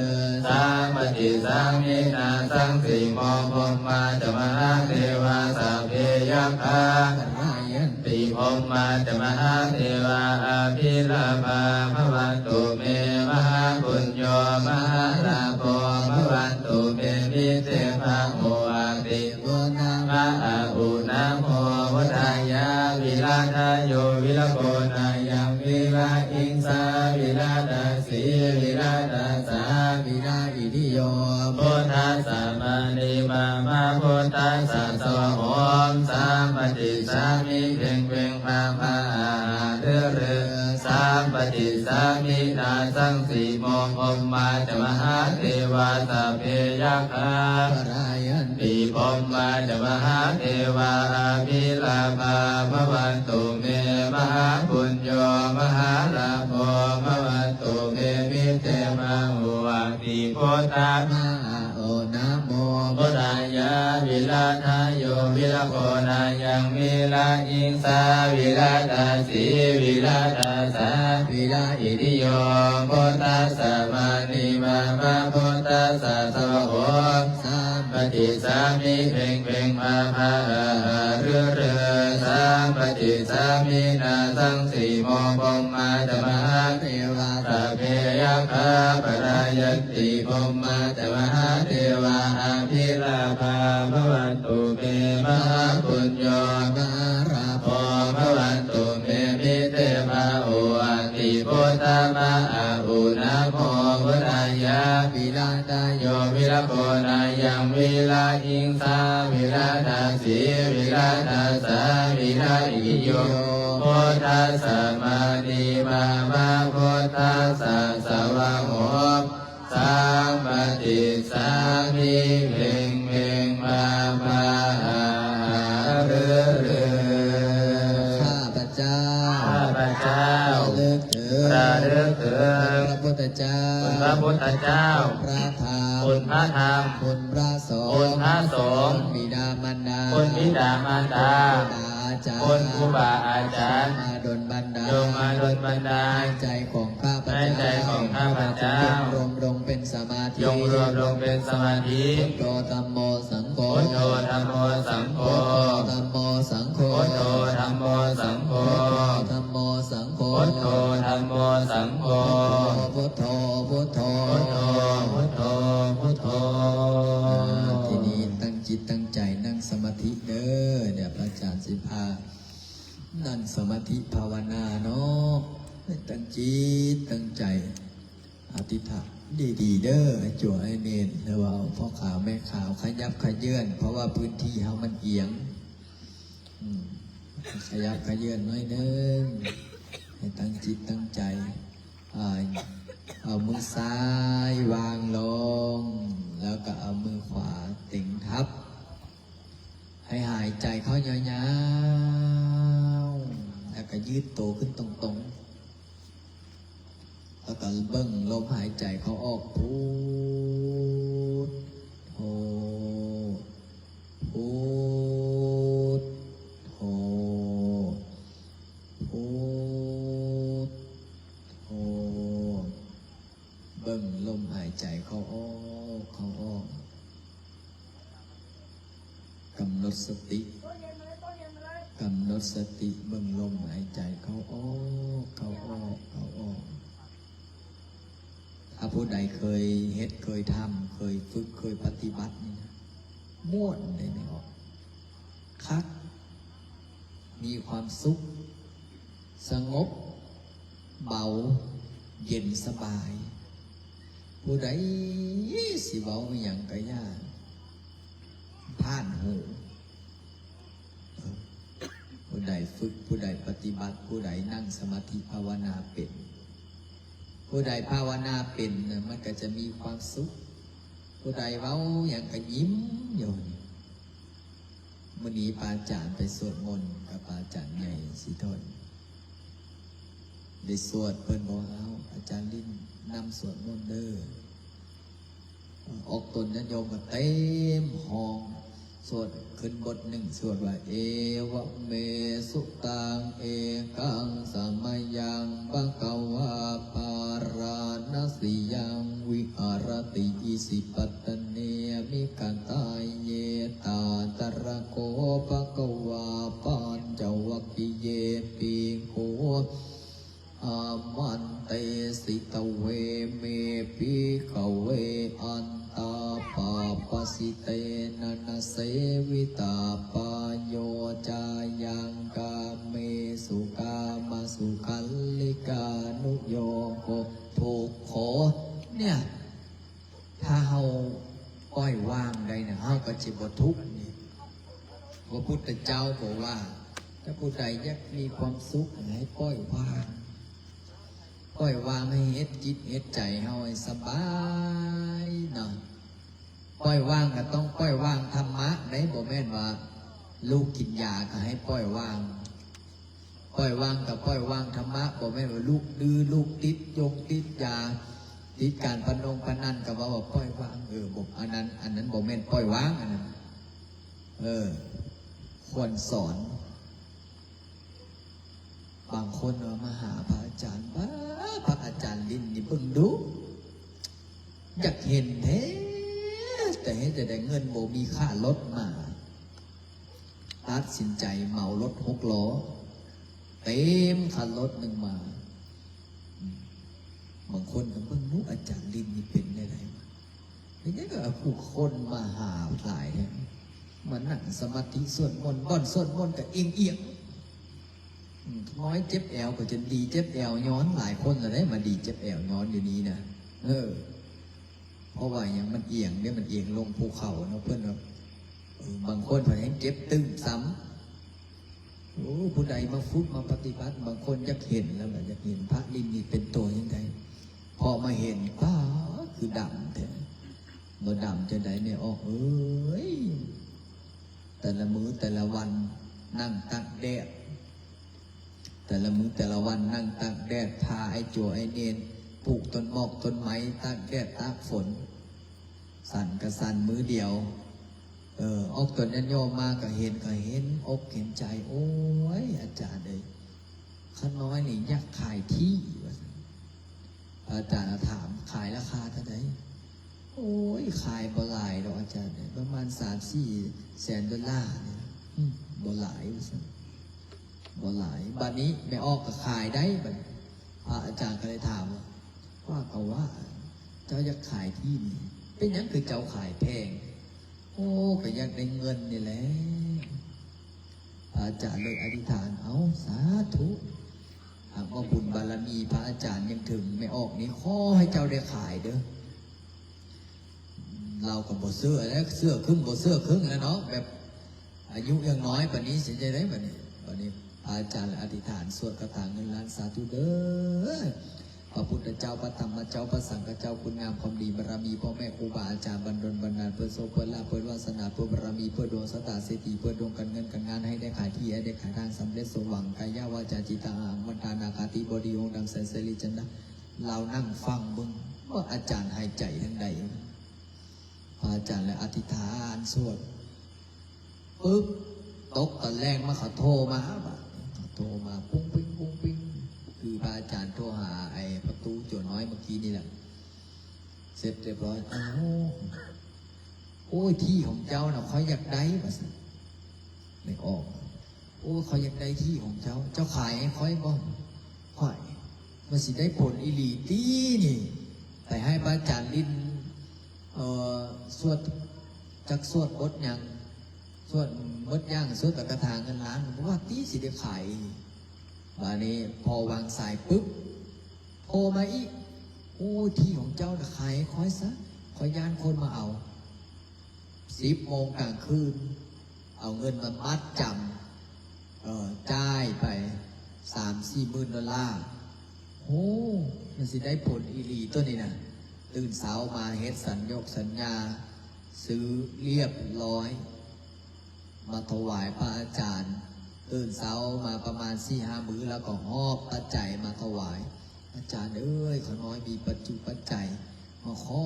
ສາມປະຕິສາມິ ນາສັງສີໂມ ພົມມາຈະມະຫາເທວາ ສະເພຍັກຂາ ລາຍັນຕິ ພົມມາຈະມະຫາເທວາ ອະພິລາພາ ພະວັນຕຸເມ ມະຫາປຸນໂຍ ມະຫາລາໂພ ພະວັນຕຸເມ ມິເຕພາໂຫອາຕິ ໂອນາມະອາອຸ ນະໂມພຸດທາຍະ ວິລະທະໂຍ ວິລະໂຄນາຍັງ ວິລະອິງສາ ວິລະຕະສີ ວິລະຕະສາ ວິລະອິທິໂຍ ພຸດທັດສະມານີມາມະ ພຸດທັດສະສະວະໂຫ ສາມປະຕິສາມິ ເພັງເພັງພາພາ ອາຫາ ລືລື ສາມປະຕິສາມິ ນາສັງສີໂມ ພົມມາຈະມະຫາເທວາ ສະເພຍັກຂາ ລາຍັນຕິ ພົມມາຈະມະຫາເທວາ ອະພິລາພາ ພະວັນຕຸເມ ມະຫາປຸນໂຍ ມະຫາລາໂພ ພະວັນຕຸເມ ມິເຕພາໂຫອາຕິ ພຸດທະ ມະອາໂອ ນະໂມພຸດທາຍະ ວິລະທະໂຍ ວິລະໂຄນາຍັງ ວິລະອິງສາ ວິລະຕະສີ ວິລະຕະສາ ວິລະອິທິໂຍ ພຸດທັດສະມານີມາມະ ພຸດທັດສະສະວະໂຫ ສາມປະຕິສາມິ ເພັງເພັງພາພາ ອາຫາ ລືລື ສາມປະຕິສາມິ ນາສັງສີໂມ ພົມມາຈະມະຫາເທວາ ສະເພຍັກຂາ ປະລາຍັນຕິ ພົມມາຈະມະຫາເທວາ ອະພິລາພາ ພະວັນຕຸເມ ມະຫາປຸນໂຍ ມະຫາລາໂພ ພະວັນຕຸເມ ມິເຕພາໂຫອາ ຕິ ພຸດທະມະອາອຸ ນະໂມພຸດທາຍະ ວິລະທະໂຍ ວິລະໂຄນາຍັງ ວິລະອິງສາ ວິລະຕະສີ ວິລະຕະສາ ວິລະອິທິໂຍ ພຸດທັດສະມານີມາມະ ພຸດທັດສະສະວະໂຫ ສາມປະຕິສາມິ ເພັງເພັງພາພາ ອາຫາ ລືລື ຂ້າພະເຈົ້າ ຂ້າພະເຈົ້າ ລະລຶກເຖິງ ລະລຶກເຖິງ ພະພຸດທະເຈົ້າ ພະພຸດທະເຈົ້າ ພະທຳ ພະທຳ ພະສົງ ພະສົງ ຄຸນບິດາມານດາ ຄຸນບິດາມານດາ ຄຸນຄູບາອາຈານ ຄຸນຄູບາອາຈານ ຈົ່ງມາດົນບັນດານ ຈົ່ງມາດົນບັນດານ ໃນໃຈຂອງຂ້າພະເຈົ້າ ໃນໃຈຂອງຂ້າພະເຈົ້າ ຈົ່ງລວມລົງເປັນສະມາທິ ຈົ່ງລວມລົງເປັນສະມາທິ ພຸດໂທ ທຳໂມ ສັງໂຄ ພຸດໂທ ທຳໂມ ສັງໂຄ ພຸດໂທ ທຳໂມ ສັງໂຄ ພຸດໂທ ທຳໂມ ສັງໂຄ ພຸດໂທ ທຳໂມ ສັງໂຄ ພຸດໂທ ພຸດໂທ ພຸດໂທ ພຸດໂທ ພຸດໂທ ອ່າ ທີນີ້ຕັ້ງຈິດຕັ້ງໃຈນັ່ງສະມາທິເດີ. ດຽວພະອາຈານຊິພາ ນັ່ງສະມາທິພາວະນາເນາະ ໃຫ້ຕັ້ງຈິດຕັ້ງໃຈ ອະທິຖານດີໆເດີ ອ້າຍຈົວອ້າຍເນນ ຫຼືວ່າເອົາພໍ່ຂາວແມ່ຂາວຂະຫຍັບຂະເຍື່ອນ ເພາະວ່າພື້ນທີ່ເຮົາມັນອຽງ ອືມ ຂະຫຍັບຂະເຍື່ອນໜ້ອຍໜຶ່ງ ໃຫ້ຕັ້ງຈິດຕັ້ງໃຈ ອ່າ ເອົາມືຊ້າຍວາງລົງ ແລ້ວກໍເອົາມືຂວາເຕັງທັບ ໃຫ້ຫາຍໃຈເຂົ້າຍາວໆ ແລ້ວກໍຍືດໂຕຂຶ້ນຕົງໆ. ເບິ່ງລົມຫາຍໃຈເຂົ້າອອກ ພຸດໂທ ພຸດໂທ ພຸດໂທ. ເບິ່ງລົມຫາຍໃຈເຂົ້າອອກ ເຂົ້າອອກ. ກຳນົດສະຕິ ກຳນົດສະຕິເບິ່ງລົມຫາຍໃຈເຂົ້າອອກ ເຂົ້າອອກ ເຂົ້າອອກ. ຖ້າຜູ້ໃດເຄີຍເຮັດ ເຄີຍທຳ ເຄີຍຝຶກ ເຄີຍປະຕິບັດນີ້ນະ ມ່ວນເດ້ ແມ່ນບໍ່? ຄັກ ມີຄວາມສຸກ ສະຫງົບ ເບົາ ເຢັນສະບາຍ. ຜູ້ໃດຊິເວົ້າອີ່ຫຍັງກະຢ່າຜ່ານຫູ. ຜູ້ໃດຝຶກ ຜູ້ໃດປະຕິບັດ ຜູ້ໃດນັ່ງສະມາທິພາວະນາເປັນ ຜູ້ໃດພາວະນາເປັນນະ ມັນກະຈະມີຄວາມສຸກ. ຜູ້ໃດເວົ້າຫຍັງກະຍິ້ມຢູ່. ມື້ນີ້ພະອາຈານໄປສວດມົນກັບພະອາຈານໃຫຍ່ສີທົນ ໄດ້ສວດ ເພິ່ນບອກ ເອົາ ອາຈານລິນນຳສວດມົນເດີ້. ອອກຕົນຍາດໂຍມກໍເຕັມຫ້ອງ ສວດຂຶ້ນບົດໜຶ່ງ ສວດວ່າ ເອວະເມສຸຕັງ ເອກັງສະມະຍັງ ພະຄະວາ ປາລານະສີຍັງ ວິຫາຣະຕິ ອິສິປະຕະເນ ມິກະທາເຍ ຕາຕະລະໂກ ພະຄະວາ ປັນຈະວັກຄີເຍ ພິກຂຸ ອາມັນເຕ ສິກຂະເວເມ ພິກຂະເວ ອັນຕາປາປະສິເຕນະ ນະເສວິຕາປາໂຍ ຈາຍັງກາເມສຸ ກາມະສຸຂັນລິການຸໂຍໂກ ທຸກໂຂ. ເນຍ ຖ້າເຮົາປ່ອຍວາງໄດ້ນະ ເຮົາກໍຊິບໍ່ທຸກນີ້. ພະພຸດທະເຈົ້າບອກວ່າ ຖ້າຜູ້ໃດຢາກມີຄວາມສຸກໃຫ້ປ່ອຍວາງ ປ່ອຍວາງໃຫ້ເຮັດຈິດເຮັດໃຈເຮົາໃຫ້ສະບາຍເນາະ. ປ່ອຍວາງກໍຕ້ອງປ່ອຍວາງທຳມະເດ້ ບໍ່ແມ່ນວ່າລູກກິນຢາກໍໃຫ້ປ່ອຍວາງ. ປ່ອຍວາງກໍປ່ອຍວາງທຳມະ ບໍ່ແມ່ນວ່າລູກດື້ ລູກຕິດຢົງຕິດຢາ ຕິດການພະນົງພະນັນກໍເວົ້າວ່າປ່ອຍວາງ. ເອີ ບໍ່ ອັນນັ້ນ ອັນນັ້ນບໍ່ແມ່ນປ່ອຍວາງ ອັນນັ້ນ ເອີ ຄວນສອນ. ບາງຄົນວ່າມາຫາພະອາຈານ ບາ ພະອາຈານລິນນີ້ເບິ່ງດູ ຢາກເຫັນແທ້ ແຕ່ເຮັດຈັ່ງໃດເງິນບໍ່ມີຄ່າລົດມາ ຕັດສິນໃຈເໝົາລົດຫົກລໍ້ ເຕັມຄັນລົດໜຶ່ງມາ. ອືມ ບາງຄົນກໍເບິ່ງດູ ອາຈານລິນນີ້ເປັນແນວໃດວະ? ເປັນຫຍັງກໍຜູ້ຄົນມາຫາຫຼາຍແທ້ ມານັ່ງສະມາທິສວດມົນ ບ່ອນສວດມົນກໍອຽງໆ. ອືມ ນ້ອຍເຈັບແອວກໍຈົນດີເຈັບແອວຍ້ອນ ຫຼາຍຄົນລະໄດ້ມາດີເຈັບແອວຍ້ອນຢູ່ນີ້ນະ. ເອີ ເພາະວ່າຫຍັງ? ມັນອຽງເດ້ ມັນອຽງລົງພູເຂົາເນາະ ເພິ່ນວ່າ. ເອີ ບາງຄົນເພິ່ນແຮ່ງເຈັບຕຶ້ມຊ້ຳ. ໂອ້ ຜູ້ໃດມາຝຶກມາປະຕິບັດ ບາງຄົນຢາກເຫັນແລ້ວລະ ຢາກເຫັນພະລິນນີ້ເປັນໂຕຈັ່ງໃດ. ພໍມາເຫັນ ປ້າ ຄືດຳແທ້. ບໍ່ດຳຈັ່ງໃດແມ່ອອກເອີຍ? ແຕ່ລະມື້ແຕ່ລະວັນນັ່ງຕາກແດດ ແຕ່ລະມື້ແຕ່ລະວັນນັ່ງຕາກແດດ ພາໄອ້ຈົວໄອ້ເນນປູກຕົ້ນໝອກຕົ້ນໄມ້ ຕາກແດດຕາກຝົນ ສັ່ນກະສັ່ນມື້ດຽວ. ເອີ ອອກຕົນຍາດໂຍມມາກະເຫັນ ກະເຫັນອົກເຫັນໃຈ. ໂອ້ຍ ອາຈານເອີຍ ຂ້ານ້ອຍນີ້ຢາກຂາຍທີ່ວ່າຊັ້ນ. ພະອາຈານກໍຖາມ ຂາຍລາຄາເທົ່າໃດ? ໂອ້ຍ ຂາຍບໍ່ຫຼາຍດອກອາຈານເອີຍ ປະມານສາມສີ່ແສນໂດລານີ້ລະ. ອືມ ບໍ່ຫຼາຍວ່າຊັ້ນ ບໍ່ຫຼາຍ. ບາດນີ້ແມ່ອອກກໍຂາຍໄດ້ ບາດນີ້ພະອາຈານກໍເລີຍຖາມວ່າ ວ່າກໍວ່າເຈົ້າຢາກຂາຍທີ່ນີ້ ເປັນຫຍັງຄືເຈົ້າຂາຍແພງ? ໂອ້ ກໍຢາກໄດ້ເງິນນີ້ແຫຼະ. ພະອາຈານເລີຍອະທິຖານ ເອົາ ສາທຸ ຫາກວ່າບຸນບາລະມີພະອາຈານຍັງເຖິງແມ່ອອກນີ້ ຂໍໃຫ້ເຈົ້າໄດ້ຂາຍເດີ້. ລາວກໍບໍ່ເຊື່ອແຫຼະ ເຊື່ອຄຶ່ງບໍ່ເຊື່ອຄຶ່ງແຫຼະເນາະ ແບບອາຍຸຍັງນ້ອຍປານນີ້ ຊິຈັ່ງໃດບາດນີ້? ບາດນີ້ພະອາຈານອະທິຖານ ສວດຄາຖາເງິນລ້ານ ສາທຸເດີ້. ພະພຸດທະເຈົ້າ ພະທຳມະເຈົ້າ ພະສັງຄະເຈົ້າ ຄຸນງາມຄວາມດີ ບາລະມີພໍ່ແມ່ຄູບາອາຈານ ບັນດົນບັນດານ ເປີດໂຊກເປີດລາບ ເປີດວາສະໜາ ເປີດບາລະມີ ເປີດດວງຊະຕາເສດຖີ ເປີດດວງການເງິນການງານ ໃຫ້ໄດ້ຂາຍທີ່ ໃຫ້ໄດ້ຂາຍທາງ ສຳເລັດສົມຫວັງ ກາຍະວາຈາຈິດຕະອາງ ວັນທານາຄາທິບໍດີ ອົງດຳແສນເສລີຈັນດາ ລາວນັ່ງຟັງເບິ່ງວ່າອາຈານຫາຍໃຈທາງໃດ. ພະອາຈານລະອະທິຖານສວດປຶບ ຕົກຕອນແລງມາ ເຂົາໂທມາບາດນີ້ ເຂົາໂທມາປຸ້ງປິ້ງ ປຸ້ງປິ້ງ ຄືພະອາຈານໂທຫາໄອ້ປະຕູໂຈນ້ອຍເມື່ອກີ້ນີ້ແຫຼະ. ເສັດຮຽບຮ້ອຍ ອ້າວ ໂອ້ຍ ທີ່ຂອງເຈົ້ານະ ຂ້ອຍຢາກໄດ້ ວ່າຊັ້ນ. ໄດ້ອອກ ໂອ້ ຂ້ອຍຢາກໄດ້ທີ່ຂອງເຈົ້າ ເຈົ້າຂາຍໃຫ້ຂ້ອຍບໍ່? ຂ້ອຍ ມັນຊິໄດ້ຜົນອີ່ຫຼີຕິນີ້ ໄປໃຫ້ພະອາຈານຫຼິ້ນ ເອີ ສວດ ຈັກສວດບົດຫຍັງ ສວດໝົດຢ່າງ ສວດກະຖາເງິນລ້ານ ບໍ່ວ່າຕິ ຊິໄດ້ຂາຍ. ບາດນີ້ພໍວາງສາຍປຶບ ໂທມາອີກ ໂອ້ ທີ່ຂອງເຈົ້ານະ ຂາຍໃຫ້ຂ້ອຍຊະ ຂ້ອຍຢ້ານຄົນມາເອົາ. ສິບໂມງກາງຄືນ ເອົາເງິນມາມັດຈຳ ເອີ ຈ່າຍໄປສາມສີ່ໝື່ນໂດລາ. ໂອ້ ມັນຊິໄດ້ຜົນອີ່ຫຼີຕົວນີ້ນະ. ຕື່ນເຊົ້າມາເຮັດສັນຍົກສັນຍາ ຊື້ຮຽບຮ້ອຍ ມາຖວາຍພະອາຈານ. ຕື່ນເຊົ້າມາປະມານສີ່ຫ້າມື້ ແລ້ວກໍຫອບປັດໄຈມາຖວາຍ. ອາຈານເອີຍ ຂ້ານ້ອຍມີປັດຈຸປັດໄຈ ມາຂໍ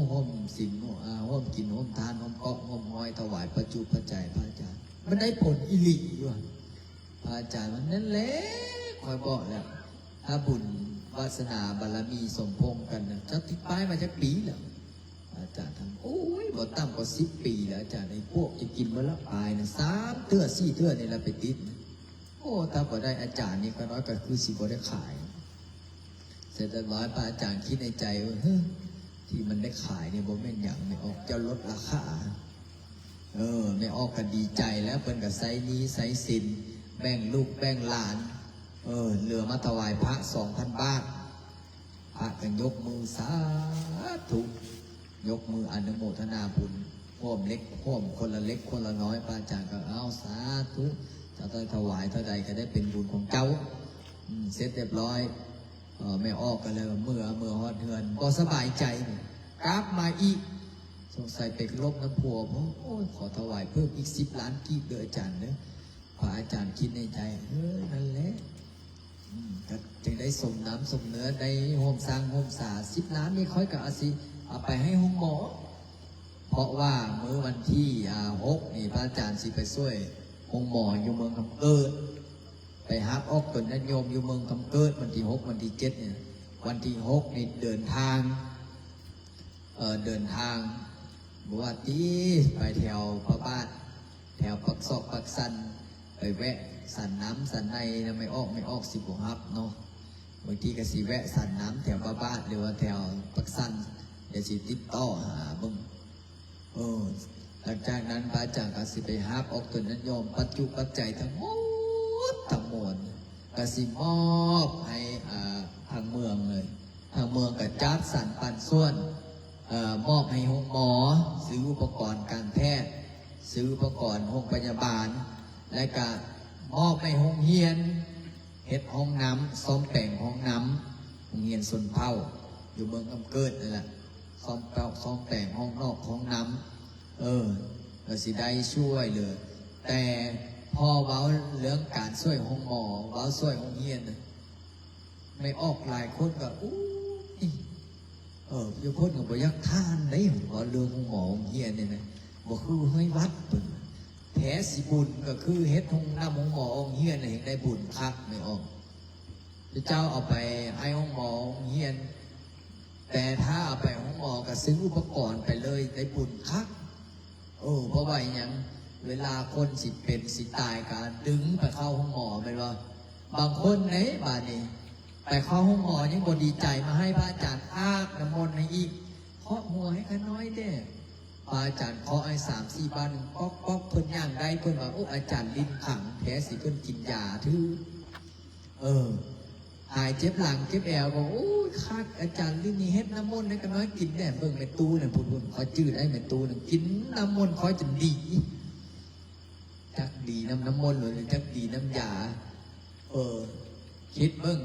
ຮ່ວມສິນ ອາ ຮ່ວມກິນຮ່ວມທານ ຮ່ວມເກາະຮ່ວມຫ້ອຍ ຖວາຍປັດຈຸປັດໄຈພະອາຈານ. ມັນໄດ້ຜົນອີ່ຫຼີຢູ່ ພະອາຈານວ່າ ນັ້ນແຫຼະ ຂ້ອຍບອກແລ້ວ ຖ້າບຸນວາສະໜາບາລະມີສົມພົງກັນນະ ເຈົ້າຕິດປ້າຍມາຈັກປີແລ້ວ? ອາຈານຖາມ ໂອ້ຍ ບໍ່ຕ່ຳກວ່າສິບປີແລ້ວອາຈານ. ໄອ້ພວກຈະກິນເບິດລະ ປ້າຍນະ ສາມເທື່ອສີ່ເທື່ອນີ້ລະໄປຕິດ. ໂອ້ ຖ້າບໍ່ໄດ້ອາຈານນີ້ ຂ້ານ້ອຍກໍຄືຊິບໍ່ໄດ້ຂາຍ. ເສັດຮຽບຮ້ອຍ ພະອາຈານຄິດໃນໃຈວ່າ ເຮີ ທີ່ມັນໄດ້ຂາຍນີ້ບໍ່ແມ່ນຫຍັງ ແມ່ອອກ ເຈົ້າລົດລາຄາ. ເອີ ແມ່ອອກກໍດີໃຈແລ້ວ ເພິ່ນກໍໃຊ້ໜີ້ໃຊ້ສິນ ແບ່ງລູກແບ່ງຫຼານ ເອີ ເຫຼືອມາຖວາຍພະສອງພັນບາດ. ພະກໍຍົກມືສາທຸ ຍົກມືອະນຸໂມທະນາບຸນ ຮ່ວມເລັກຮ່ວມຄົນລະເລັກຄົນລະນ້ອຍ. ພະອາຈານກໍ ເອົາ ສາທຸ ເຈົ້າໄດ້ຖວາຍເທົ່າໃດກໍໄດ້ເປັນບຸນຂອງເຈົ້າ. ອືມ ເສັດຮຽບຮ້ອຍ ເອີ ແມ່ອອກກໍເລີຍເມືອ ເມືອຮອດເຮືອນບໍ່ສະບາຍໃຈ ກັບມາອີກ ສົງໄສໄປລົບນຳຜົວບໍ ໂອ້ຍ ຂໍຖວາຍເພີ່ມອີກສິບລ້ານກີບເດີອາຈານເດີ. ພະອາຈານຄິດໃນໃຈ ເອີ ນັ້ນແຫຼະ ອືມ ກໍຈຶ່ງໄດ້ສົມນ້ຳສົມເນື້ອ ໄດ້ຮ່ວມສ້າງຮ່ວມສາ. ສິບລ້ານນີ້ຂ້ອຍກໍອາດຊິເອົາໄປໃຫ້ໂຮງໝໍ ເພາະວ່າມື້ວັນທີ ອາ ຫົກນີ້ ພະອາຈານຊິໄປຊ່ວຍໂຮງໝໍຢູ່ເມືອງຄຳເກີດ ໄປຮັບອອກຕົນຍາດໂຍມຢູ່ເມືອງຄຳເກີດ ວັນທີຫົກ ວັນທີເຈັດນີ້. ວັນທີຫົກນີ້ເດີນທາງ ເອີ ເດີນທາງ ບໍ່ວ່າຕິ ໄປແຖວພະບາດ ແຖວປາກຊອກປາກຊັນ ໄປແວະສັນນ້ຳສັນໃນນຳແມ່ອອກ ແມ່ອອກຊິບໍ່ຮັບເນາະ. ບາງທີກໍຊິແວະສັນນ້ຳແຖວພະບາດ ຫຼືວ່າແຖວປາກຊັນ ດຽວຊິຕິດຕໍ່ຫາເບິ່ງ. ເອີ ຫຼັງຈາກນັ້ນພະອາຈານກໍຊິໄປຮັບອອກຕົນຍາດໂຍມ ປັດຈຸປັດໄຈທັງໝົດທັງມວນ ກໍຊິມອບໃຫ້ ເອີ ທາງເມືອງເລີຍ. ທາງເມືອງກໍຈັດສັນປັນສ່ວນ ເອີ ມອບໃຫ້ໂຮງໝໍ ຊື້ອຸປະກອນການແພດ ຊື້ອຸປະກອນໂຮງພະຍາບານ ແລະກະມອບໃຫ້ໂຮງຮຽນ ເຮັດຫ້ອງນ້ຳ ສ້ອມແປງຫ້ອງນ້ຳ ໂຮງຮຽນຊົນເຜົ່າຢູ່ເມືອງຄຳເກີດນັ້ນແຫຼະ ສ້ອມແປງ ສ້ອມແປງຫ້ອງນອກຫ້ອງນ້ຳ. ເອີ ກໍຊິໄດ້ຊ່ວຍເຫຼືອ ແຕ່ພໍເວົ້າເລື່ອງການຊ່ວຍໂຮງໝໍ ເວົ້າຊ່ວຍໂຮງຮຽນນະ ແມ່ອອກຫຼາຍຄົນກໍ ໂອ້ຍ ເອີ ຢູ່ຄົນກໍບໍ່ຢາກທານເດ້ ເວົ້າເລື່ອງໂຮງໝໍໂຮງຮຽນນີ້ນະ ບໍ່ຄືໃຫ້ວັດເພິ່ນ. ແທ້ຊິບຸນກໍຄືເຮັດໂຮງນ້ຳໂຮງໝໍໂຮງຮຽນນະ ແຮ່ງໄດ້ບຸນຄັກແມ່ອອກ. ພະເຈົ້າເອົາໄປໃຫ້ໂຮງໝໍໂຮງຮຽນ ແຕ່ຖ້າເອົາໄປໂຮງໝໍກໍຊື້ອຸປະກອນໄປເລີຍ ໄດ້ບຸນຄັກ. ເອີ ເພາະວ່າອີຫຍັງ ເວລາຄົນຊິເປັນຊິຕາຍກໍດຶງໄປເຂົ້າໂຮງໝໍແມ່ນບໍ່? ບາງຄົນເດ້ບາດນີ້ ໄປເຂົ້າໂຮງໝໍຍັງບໍ່ດີໃຈ ມາໃຫ້ພະອາຈານອາບນ້ຳມົນໃຫ້ອີກ ເຄາະຫົວໃຫ້ຂ້ານ້ອຍແດ່. ພະອາຈານເຄາະໃຫ້ສາມສີ່ບາດ ປອກໆ ເພິ່ນຍ່າງໄດ້ ເພິ່ນວ່າ ໂອ້ ອາຈານຫຼິ້ນຂັງແທ້ ຊິເພິ່ນກິນຢາຖືກ ເອີ ຫາຍເຈັບຫຼັງເຈັບແອວກໍ ໂອ້ຍ ຄັກ ອາຈານ ລິ້ນນີ້ເຮັດນ້ຳມົນໃຫ້ຂ້ານ້ອຍກິນແດ່. ເບິ່ງແມ່ຕູ້ນັ້ນ ພຸ້ນໆ ຂ້ອຍຈື່ໄດ້ ແມ່ຕູ້ນັ້ນກິນນ້ຳມົນຂ້ອຍຈົນດີ ຈັກດີນຳນ້ຳມົນ ຫຼື ຈັກດີນຳຢາ. ເອີ ຄິດເບິ່ງ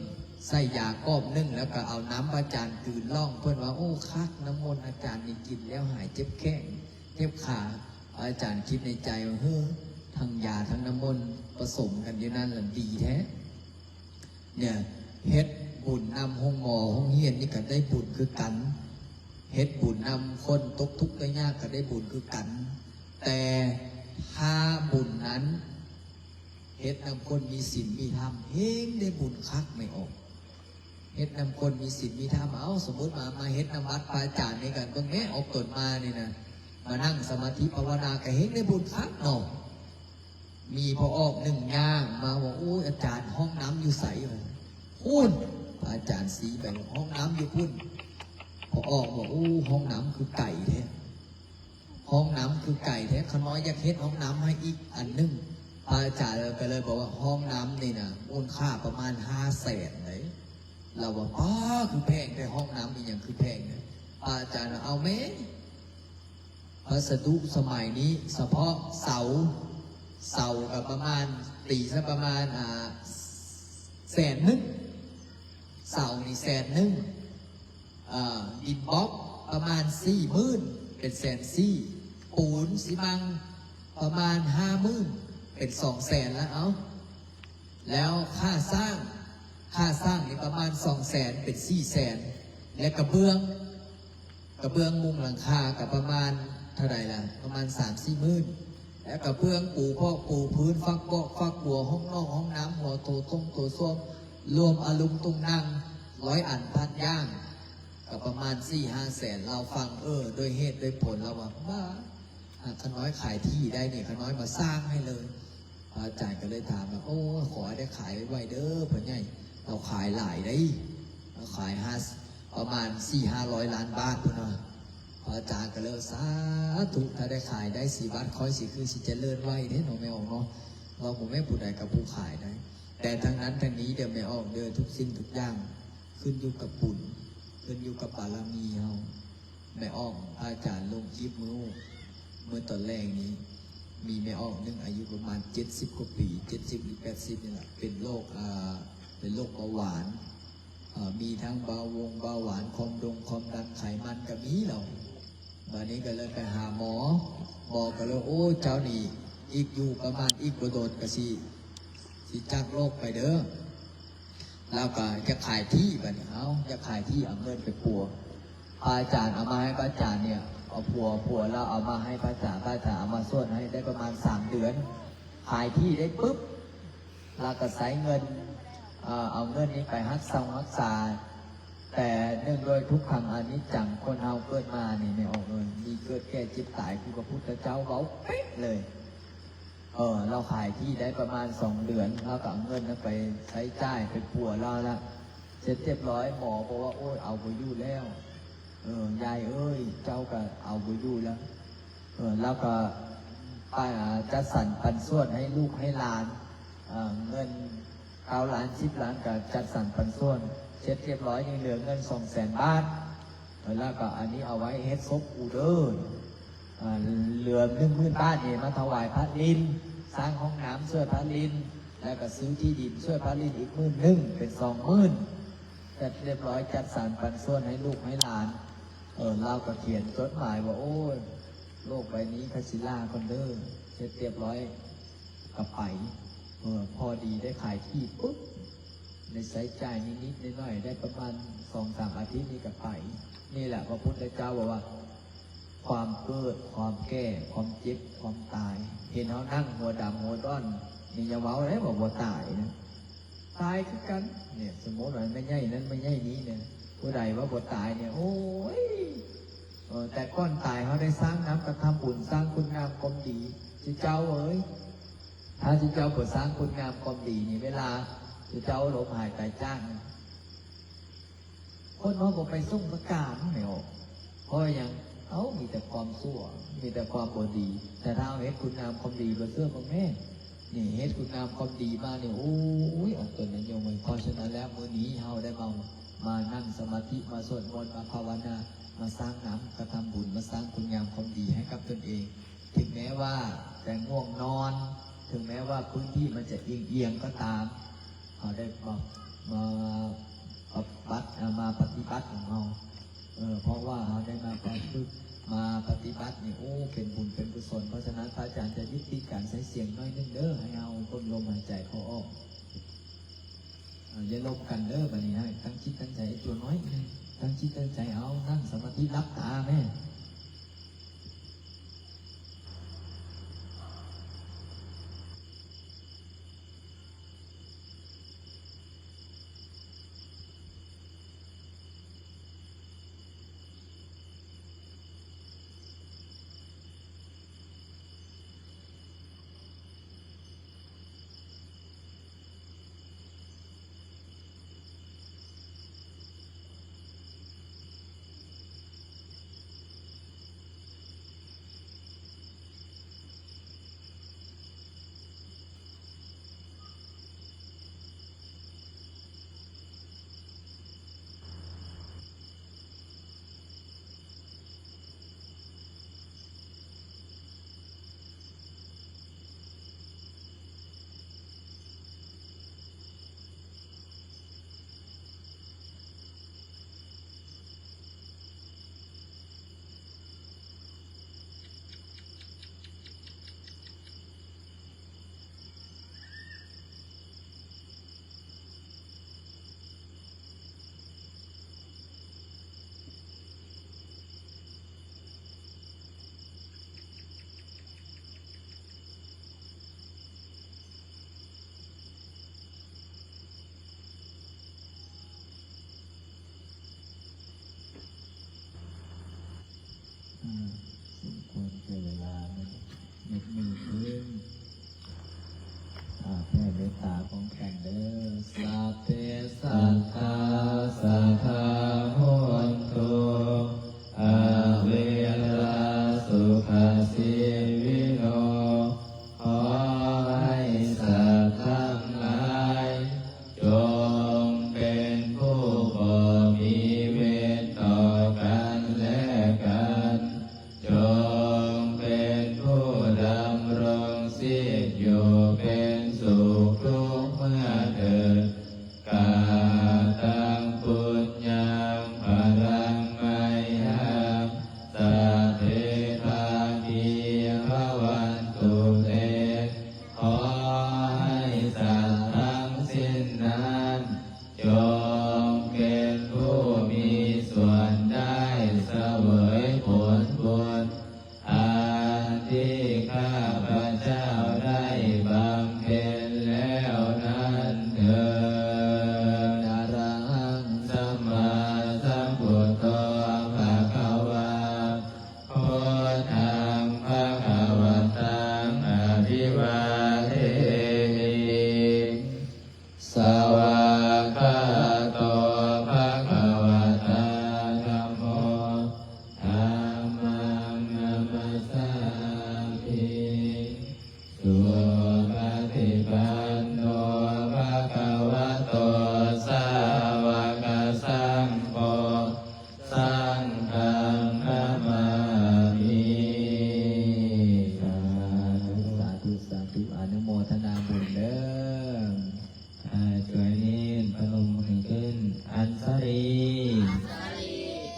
ໃສ່ຢາກອບໜຶ່ງ ແລ້ວກໍເອົານ້ຳພະອາຈານກືນລ່ອງ ເພິ່ນວ່າ ໂອ້ ຄັກ ນ້ຳມົນອາຈານນີ້ກິນແລ້ວຫາຍເຈັບແຂ້ງເຈັບຂາ. ພະອາຈານຄິດໃນໃຈວ່າ ເຮີ ທັງຢາທັງນ້ຳມົນປະສົມກັນຢູ່ນັ້ນລະດີແທ້. ເນຍ ເຮັດ ບຸນນຳໂຮງໝໍໂຮງຮຽນນີ້ກໍໄດ້ບຸນຄືກັນ, ເຮັດບຸນນຳຄົນຕົກທຸກໄດ້ຍາກກໍໄດ້ບຸນຄືກັນ, ແຕ່ຖ້າບຸນນັ້ນເຮັດນຳຄົນມີສິນມີທຳ ແຮ່ງໄດ້ບຸນຄັກແມ່ອອກ. ເຮັດນຳຄົນມີສິນມີທຳ. ເອົາ ສົມມຸດວ່າມາເຮັດນຳວັດພະອາຈານນີ້ກັນ ເບິ່ງແມ້ອອກຕົນມານີ້ນະ ມານັ່ງສະມາທິພາວະນາກໍແຮ່ງໄດ້ບຸນຄັກເນາະ. ມີພໍ່ອອກໜຶ່ງຍ່າງມາວ່າ ໂອ້ຍ ອາຈານ ຫ້ອງນ້ຳຢູ່ໃສ? ພຸ້ນ ພະອາຈານຊີ້ໄປ ຫ້ອງນ້ຳຢູ່ພຸ້ນ. ພໍ່ອອກວ່າ ໂອ້ ຫ້ອງນ້ຳຄືໄກແທ້, ຫ້ອງນ້ຳຄືໄກແທ້, ຂ້ານ້ອຍຢາກເຮັດຫ້ອງນ້ຳໃຫ້ອີກອັນໜຶ່ງ. ພະອາຈານກໍເລີຍບອກວ່າ ຫ້ອງນ້ຳນີ້ນະ ມູນຄ່າປະມານຫ້າແສນເດ້. ລາວວ່າ ປ້າ ຄືແພງແທ້, ຫ້ອງນ້ຳອີ່ຫຍັງຄືແພງແທ້? ພະອາຈານວ່າ ເອົາແມ້ ວັດສະດຸສະໄໝນີ້ ສະເພາະເສົາ, ເສົາກໍປະມານ ຕີຊະປະມານ ອ່າ ແສນໜຶ່ງ, ເສົານີ້ແສນໜຶ່ງ, ເອີ ດິນບລັອກປະມານສີ່ໝື່ນ ເປັນແສນສີ່, ປູນຊີມັງປະມານຫ້າໝື່ນ ເປັນສອງແສນລະເອົາ. ແລ້ວຄ່າສ້າງ, ຄ່າສ້າງນີ້ປະມານສອງແສນ ເປັນສີ່ແສນ, ແລະກະເບື້ອງ, ກະເບື້ອງມຸງຫຼັງຄາກະປະມານເທົ່າໃດລະ? ປະມານສາມສີ່ໝື່ນ, ແລະກະເບື້ອງປູພອກປູພື້ນ, ຝັກບອກຝັກບົວ, ຫ້ອງນອກຫ້ອງນ້ຳ, ຫົວໂຖຕົງໂຖສ້ວມ, ລວມອາລຸງຕຸງນັ່ງ ຮ້ອຍອັນພັນຢ່າງ ກະປະມານສີ່ຫ້າແສນ. ລາວຟັງ ເອີ ດ້ວຍເຫດດ້ວຍຜົນ ລາວວ່າ ບ້າ ຫາກຂ້ານ້ອຍຂາຍທີ່ໄດ້ນີ້ ຂ້ານ້ອຍມາສ້າງໃຫ້ເລີຍ. ພະອາຈານກໍເລີຍຖາມວ່າ ໂອ້ ຂໍໃຫ້ໄດ້ຂາຍໄວໆເດີພໍ່ໃຫຍ່, ລາວຂາຍຫຼາຍເດ້, ລາວຂາຍຫ້າ ປະມານສີ່ຫ້າຮ້ອຍລ້ານບາດພຸ້ນນະ. ພະອາຈານກໍເລີຍ ສາທຸ ຖ້າໄດ້ຂາຍໄດ້ສີວັດ ຂ້ອຍຊິຄືຊິຈະເລີນໄວເດ້ເນາະແມ່ອອກເນາະ, ເວົ້າບໍ່ແມ່ນຜູ້ໃດກໍຜູ້ຂາຍໄດ້. ແຕ່ທັງນັ້ນທັງນີ້ເດີແມ່ອອກເດີ ທຸກສິ່ງທຸກຢ່າງຂຶ້ນຢູ່ກັບບຸນ, ຂຶ້ນຢູ່ກັບບາລະມີເຮົາ. ແມ່ອອກ ພະອາຈານລົງຄລິບມື້ ມື້ຕອນແລງນີ້ ມີແມ່ອອກໜຶ່ງອາຍຸປະມານເຈັດສິບກວ່າປີ ເຈັດສິບຫຼືແປດສິບນີ້ລະ ເປັນໂລກ ອ່າ ເປັນໂລກເບົາຫວານ, ເອີ ມີທັງເບົາວົງເບົາຫວານ ຄວາມດົງຄວາມດັນ ໄຂມັນກໍມີແລ້ວ. ບາດນີ້ກໍເລີຍໄປຫາໝໍ, ໝໍກໍເລີຍ ໂອ້ ເຈົ້ານີ້ອີກຢູ່ປະມານອີກບໍ່ດົນກໍຊິ ຊິຈາກໂລກໄປເດີ. ລາວກໍຢາກຂາຍທີ່ ບາດນີ້ ເອົາ ຢາກຂາຍທີ່ ເອົາເງິນໄປປົວ. ພະອາຈານເອົາມາໃຫ້ພະອາຈານນີ້ ເອົາຜົວ ຜົວລາວເອົາມາໃຫ້ພະອາຈານ, ພະອາຈານເອົາມາສວດໃຫ້ໄດ້ປະມານສາມເດືອນ, ຂາຍທີ່ໄດ້ປຶບ ລາວກໍໃຊ້ເງິນ ເອີ ເອົາເງິນນີ້ໄປຮັກສາຮັກສາ. ແຕ່ເນື່ອງດ້ວຍທຸກຂັງອະນິດຈັງ ຄົນເຮົາເກີດມານີ້ ແມ່ອອກເອີຍ ມີເກີດແກ່ເຈັບຕາຍ ຄືພະພຸດທະເຈົ້າເວົ້າເປະເລີຍ. ເອີ ລາວຂາຍທີ່ໄດ້ປະມານສອງເດືອນ ລາວກໍເອົາເງິນນັ້ນໄປໃຊ້ຈ່າຍ ໄປປົວລາວລະ ເສັດຮຽບຮ້ອຍ ໝໍບອກວ່າ ໂອ້ຍ ເອົາບໍ່ຢູ່ແລ້ວ. ເອີ ຍາຍເອີຍ ເຈົ້າກໍເອົາບໍ່ຢູ່ແລ້ວ. ເອີ ລາວກໍ ປະ ຈັດສັນປັນສ່ວນໃຫ້ລູກໃຫ້ຫຼານ, ເອີ ເງິນເກົ້າລ້ານ ສິບລ້ານ ກໍຈັດສັນປັນສ່ວນ ເສັດຮຽບຮ້ອຍ ຍັງເຫຼືອເງິນສອງແສນບາດ. ເອີ ລາວກໍ ອັນນີ້ເອົາໄວ້ເຮັດສົບກູເດີ. ເອີ ເຫຼືອໜຶ່ງໝື່ນບາດນີ້ມາຖວາຍພະລິນ, ສ້າງຫ້ອງນ້ຳຊ່ວຍພະລິນ, ແລ້ວກໍຊື້ທີ່ດິນຊ່ວຍພະລິນອີກໝື່ນໜຶ່ງ ເປັນສອງໝື່ນ. ເສັດຮຽບຮ້ອຍ ຈັດສັນປັນສ່ວນໃຫ້ລູກໃຫ້ຫຼານ. ເອີ ລາວກໍຂຽນຈົດໝາຍວ່າ ໂອ້ຍ ໂລກໃບນີ້ຂ້າຊິລາກ່ອນເດີ. ເສັດຮຽບຮ້ອຍກໍໄປ. ເອີ ພໍດີໄດ້ຂາຍທີ່ປຶບ ໄດ້ໃຊ້ຈ່າຍນິດໆໜ້ອຍໆ ໄດ້ປະມານສອງສາມອາທິດນີ້ກໍໄປ. ນີ້ແຫຼະ ພະພຸດທະເຈົ້າບອກວ່າ ຄວາມເກີດ ຄວາມແກ່ ຄວາມເຈັບ ຄວາມຕາຍ. ເຫັນເຮົານັ່ງຫົວດຳຫົວດ້ອນນີ້ ຢ່າເວົ້າເດ້ວ່າບໍ່ຕາຍນະ, ຕາຍຄືກັນ. ເນຍ ສົມມຸດວ່າແມ່ໃຫຍ່ນັ້ນແມ່ໃຫຍ່ນີ້ເນຍ ຜູ້ໃດວ່າບໍ່ຕາຍເນຍ ໂອ້ຍ. ເອີ ແຕ່ກ່ອນຕາຍເຮົາໄດ້ສ້າງນຳ ກະທຳບຸນ ສ້າງຄຸນງາມຄວາມດີ. ຊິເຈົ້າເອີຍ ຖ້າຊິເຈົ້າບໍ່ສ້າງຄຸນງາມຄວາມດີນີ້ ເວລາຊິເຈົ້າລົມຫາຍຕາຍຈາກນີ້ ຄົນເຮົາບໍ່ໄປສົງສະການແມ່ນບໍ່? ເພາະຫຍັງ? ເອົ້າ ມີແຕ່ຄວາມຊົ່ວ ມີແຕ່ຄວາມບໍ່ດີ. ແຕ່ຖ້າເຮົາເຮັດຄຸນງາມຄວາມດີ ບໍ່ເຊື່ອເບິ່ງແມ້ ນີ້ເຮັດຄຸນງາມຄວາມດີມານີ້ ໂອ້ຍ ອອກຕົນນະໂຍມເອີຍ. ເພາະສະນັ້ນແລ້ວ ມື້ນີ້ເຮົາໄດ້ມາ ມານັ່ງສະມາທິ ມາສວດມົນ ມາພາວະນາ ມາສ້າງນຳ ກະທຳບຸນ ມາສ້າງຄຸນງາມຄວາມດີໃຫ້ກັບຕົນເອງ. ເຖິງແມ້ວ່າຈະງ່ວງນອນ ເຖິງແມ້ວ່າພື້ນທີ່ມັນຈະອຽງໆກໍຕາມ ເຮົາໄດ້ມາ ມາປະຕິບັດ ເອີ ມາປະຕິບັດຂອງເຮົາ ເອີ ເພາະວ່າເຮົາໄດ້ມາປະພຶກ ມາປະຕິບັດນີ້ ໂອ້ ເປັນບຸນເປັນກຸສົນ. ເພາະສະນັ້ນ ພະອາຈານຈະຢຸດຕິການໃຊ້ສຽງໜ້ອຍໜຶ່ງເດີ ໃຫ້ເຮົາເບິ່ງລົມຫາຍໃຈເຂົ້າອອກ. ຢ່າລົບກັນເດີ ບັດນີ້ໃຫ້ຕັ້ງຈິດຕັ້ງໃຈຕົວນ້ອຍໜຶ່ງ ຕັ້ງຈິດຕັ້ງໃຈ ເອົາ ນັ່ງສະມາທິ ຫຼັບຕາແມ້. ອ່າ ສົມຄວນແກ່ເວລາ ຍົກມືຂຶ້ນ ອ່າ ແຜ່ເມດຕາພ້ອມກັນເດີ. Sabbe sattā sadā hontu, averā sukhajīvino. ຂໍໃຫ້ສັດທັງຫຼາຍ ຈົ່ງເປັນຜູ້ບໍ່ມີເວນຕໍ່ກັນແລະກັນ, ຈົ່ງເປັນຜູ້ດຳລົງຊີບຢູ່ເປັນສຸກທຸກເມື່ອເທີ້ນ. Kataṃ puññaṃ phalaṃ mayhaṃ sabbe bhāgī bhavantu te. ຂໍໃຫ້ສັດທັງສິ້ນນັ້ນ ຈົ່ງເປັນຜູ້ມີສ່ວນໄດ້ສະເຫວີຍຜົນບຸນ ອັນທີ່ຂ້າພະເຈົ້າໄດ້ບຳເພັນແລ້ວນັ້ນເທີ້ນ. Arahaṃ sammāsambuddho bhagavā, buddhaṃ bhagavantaṃ abhivādemi. Svākkhāto bhagavatā dhammo, dhammaṃ namassāmi. Supaṭipanno bhagavato sāvakasaṅgho, saṅghaṃ namāmi. ສາທຸ ສາທຸ ສາທຸ ອະນຸໂມທະນາບຸນເດີ. ອາ ຊ່ວຍນີ້ພະນົມມືຂຶ້ນ. ອັນຊະລີ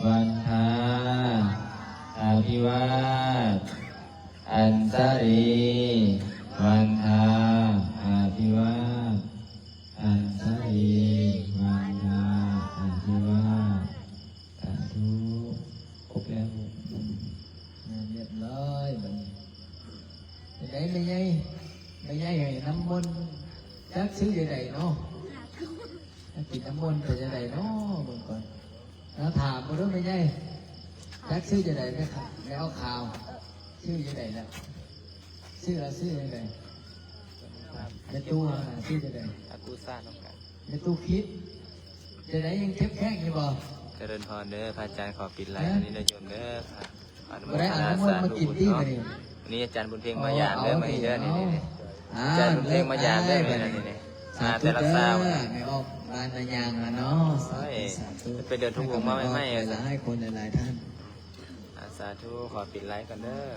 ວັນທາ ອະພິວາດ ອັນຊະລີ ວັນທາ ອະພິວາດ ອັນຊະລີ ວັນທາ ອະພິວາດ. ສາທຸ. ຄົບແລ້ວ ງານຮຽບຮ້ອຍບັດນີ້. ຈັ່ງໃດແມ່ໃຫຍ່? ແມ່ໃຫຍ່ໃຫ້ນ້ຳມົນ ຈັກຊື່ຈັ່ງໃດເນາະ? ກິນນ້ຳມົນເປັນຈັ່ງໃດເນາະ? ເບິ່ງກ່ອນ. ເອົາ ຖາມເບິ່ງດູແມ່ໃຫຍ່ ຈັກຊື່ຈັ່ງໃດແມ່ ແມ່ອອກຂ່າວ ຊື່ຈັ່ງໃດລະ? ຊື່ລະຊື່ຈັ່ງໃດ? ແມ່ຕູ້ ຊື່ຈັ່ງໃດ? ອາກູຊານຳກັນ ແມ່ຕູ້ຄິດຈັ່ງໃດ? ຍັງເຈັບແຂ້ງຢູ່ບໍ່? ຈະເລີນພອນເດີ ພະອາຈານ ຂໍປິດໄລອັນນີ້ນະໂຍມເດີ. ອະນຸໂມທະນາສາທຸບຸນເນາະ. ມື້ນີ້ອາຈານບຸນເພັງມາຢາມເດີ ມື້ນີ້ເດີ ນີ້ໆ ອາຈານບຸນເພັງມາຢາມເດີ ມື້ນີ້ ມາແຕ່ລະເຊົ້າ ແມ່ອອກບ້ານນາຍາງລະເນາະ. ໂອ້ຍ ສາທຸ ເພິ່ນໄປເດີນທຸດວົງມາໃໝ່ໆ ຫຼາຍໆຄົນຫຼາຍໆທ່ານ. ອາ ສາທຸ ຂໍປິດໄລກ່ອນເດີ.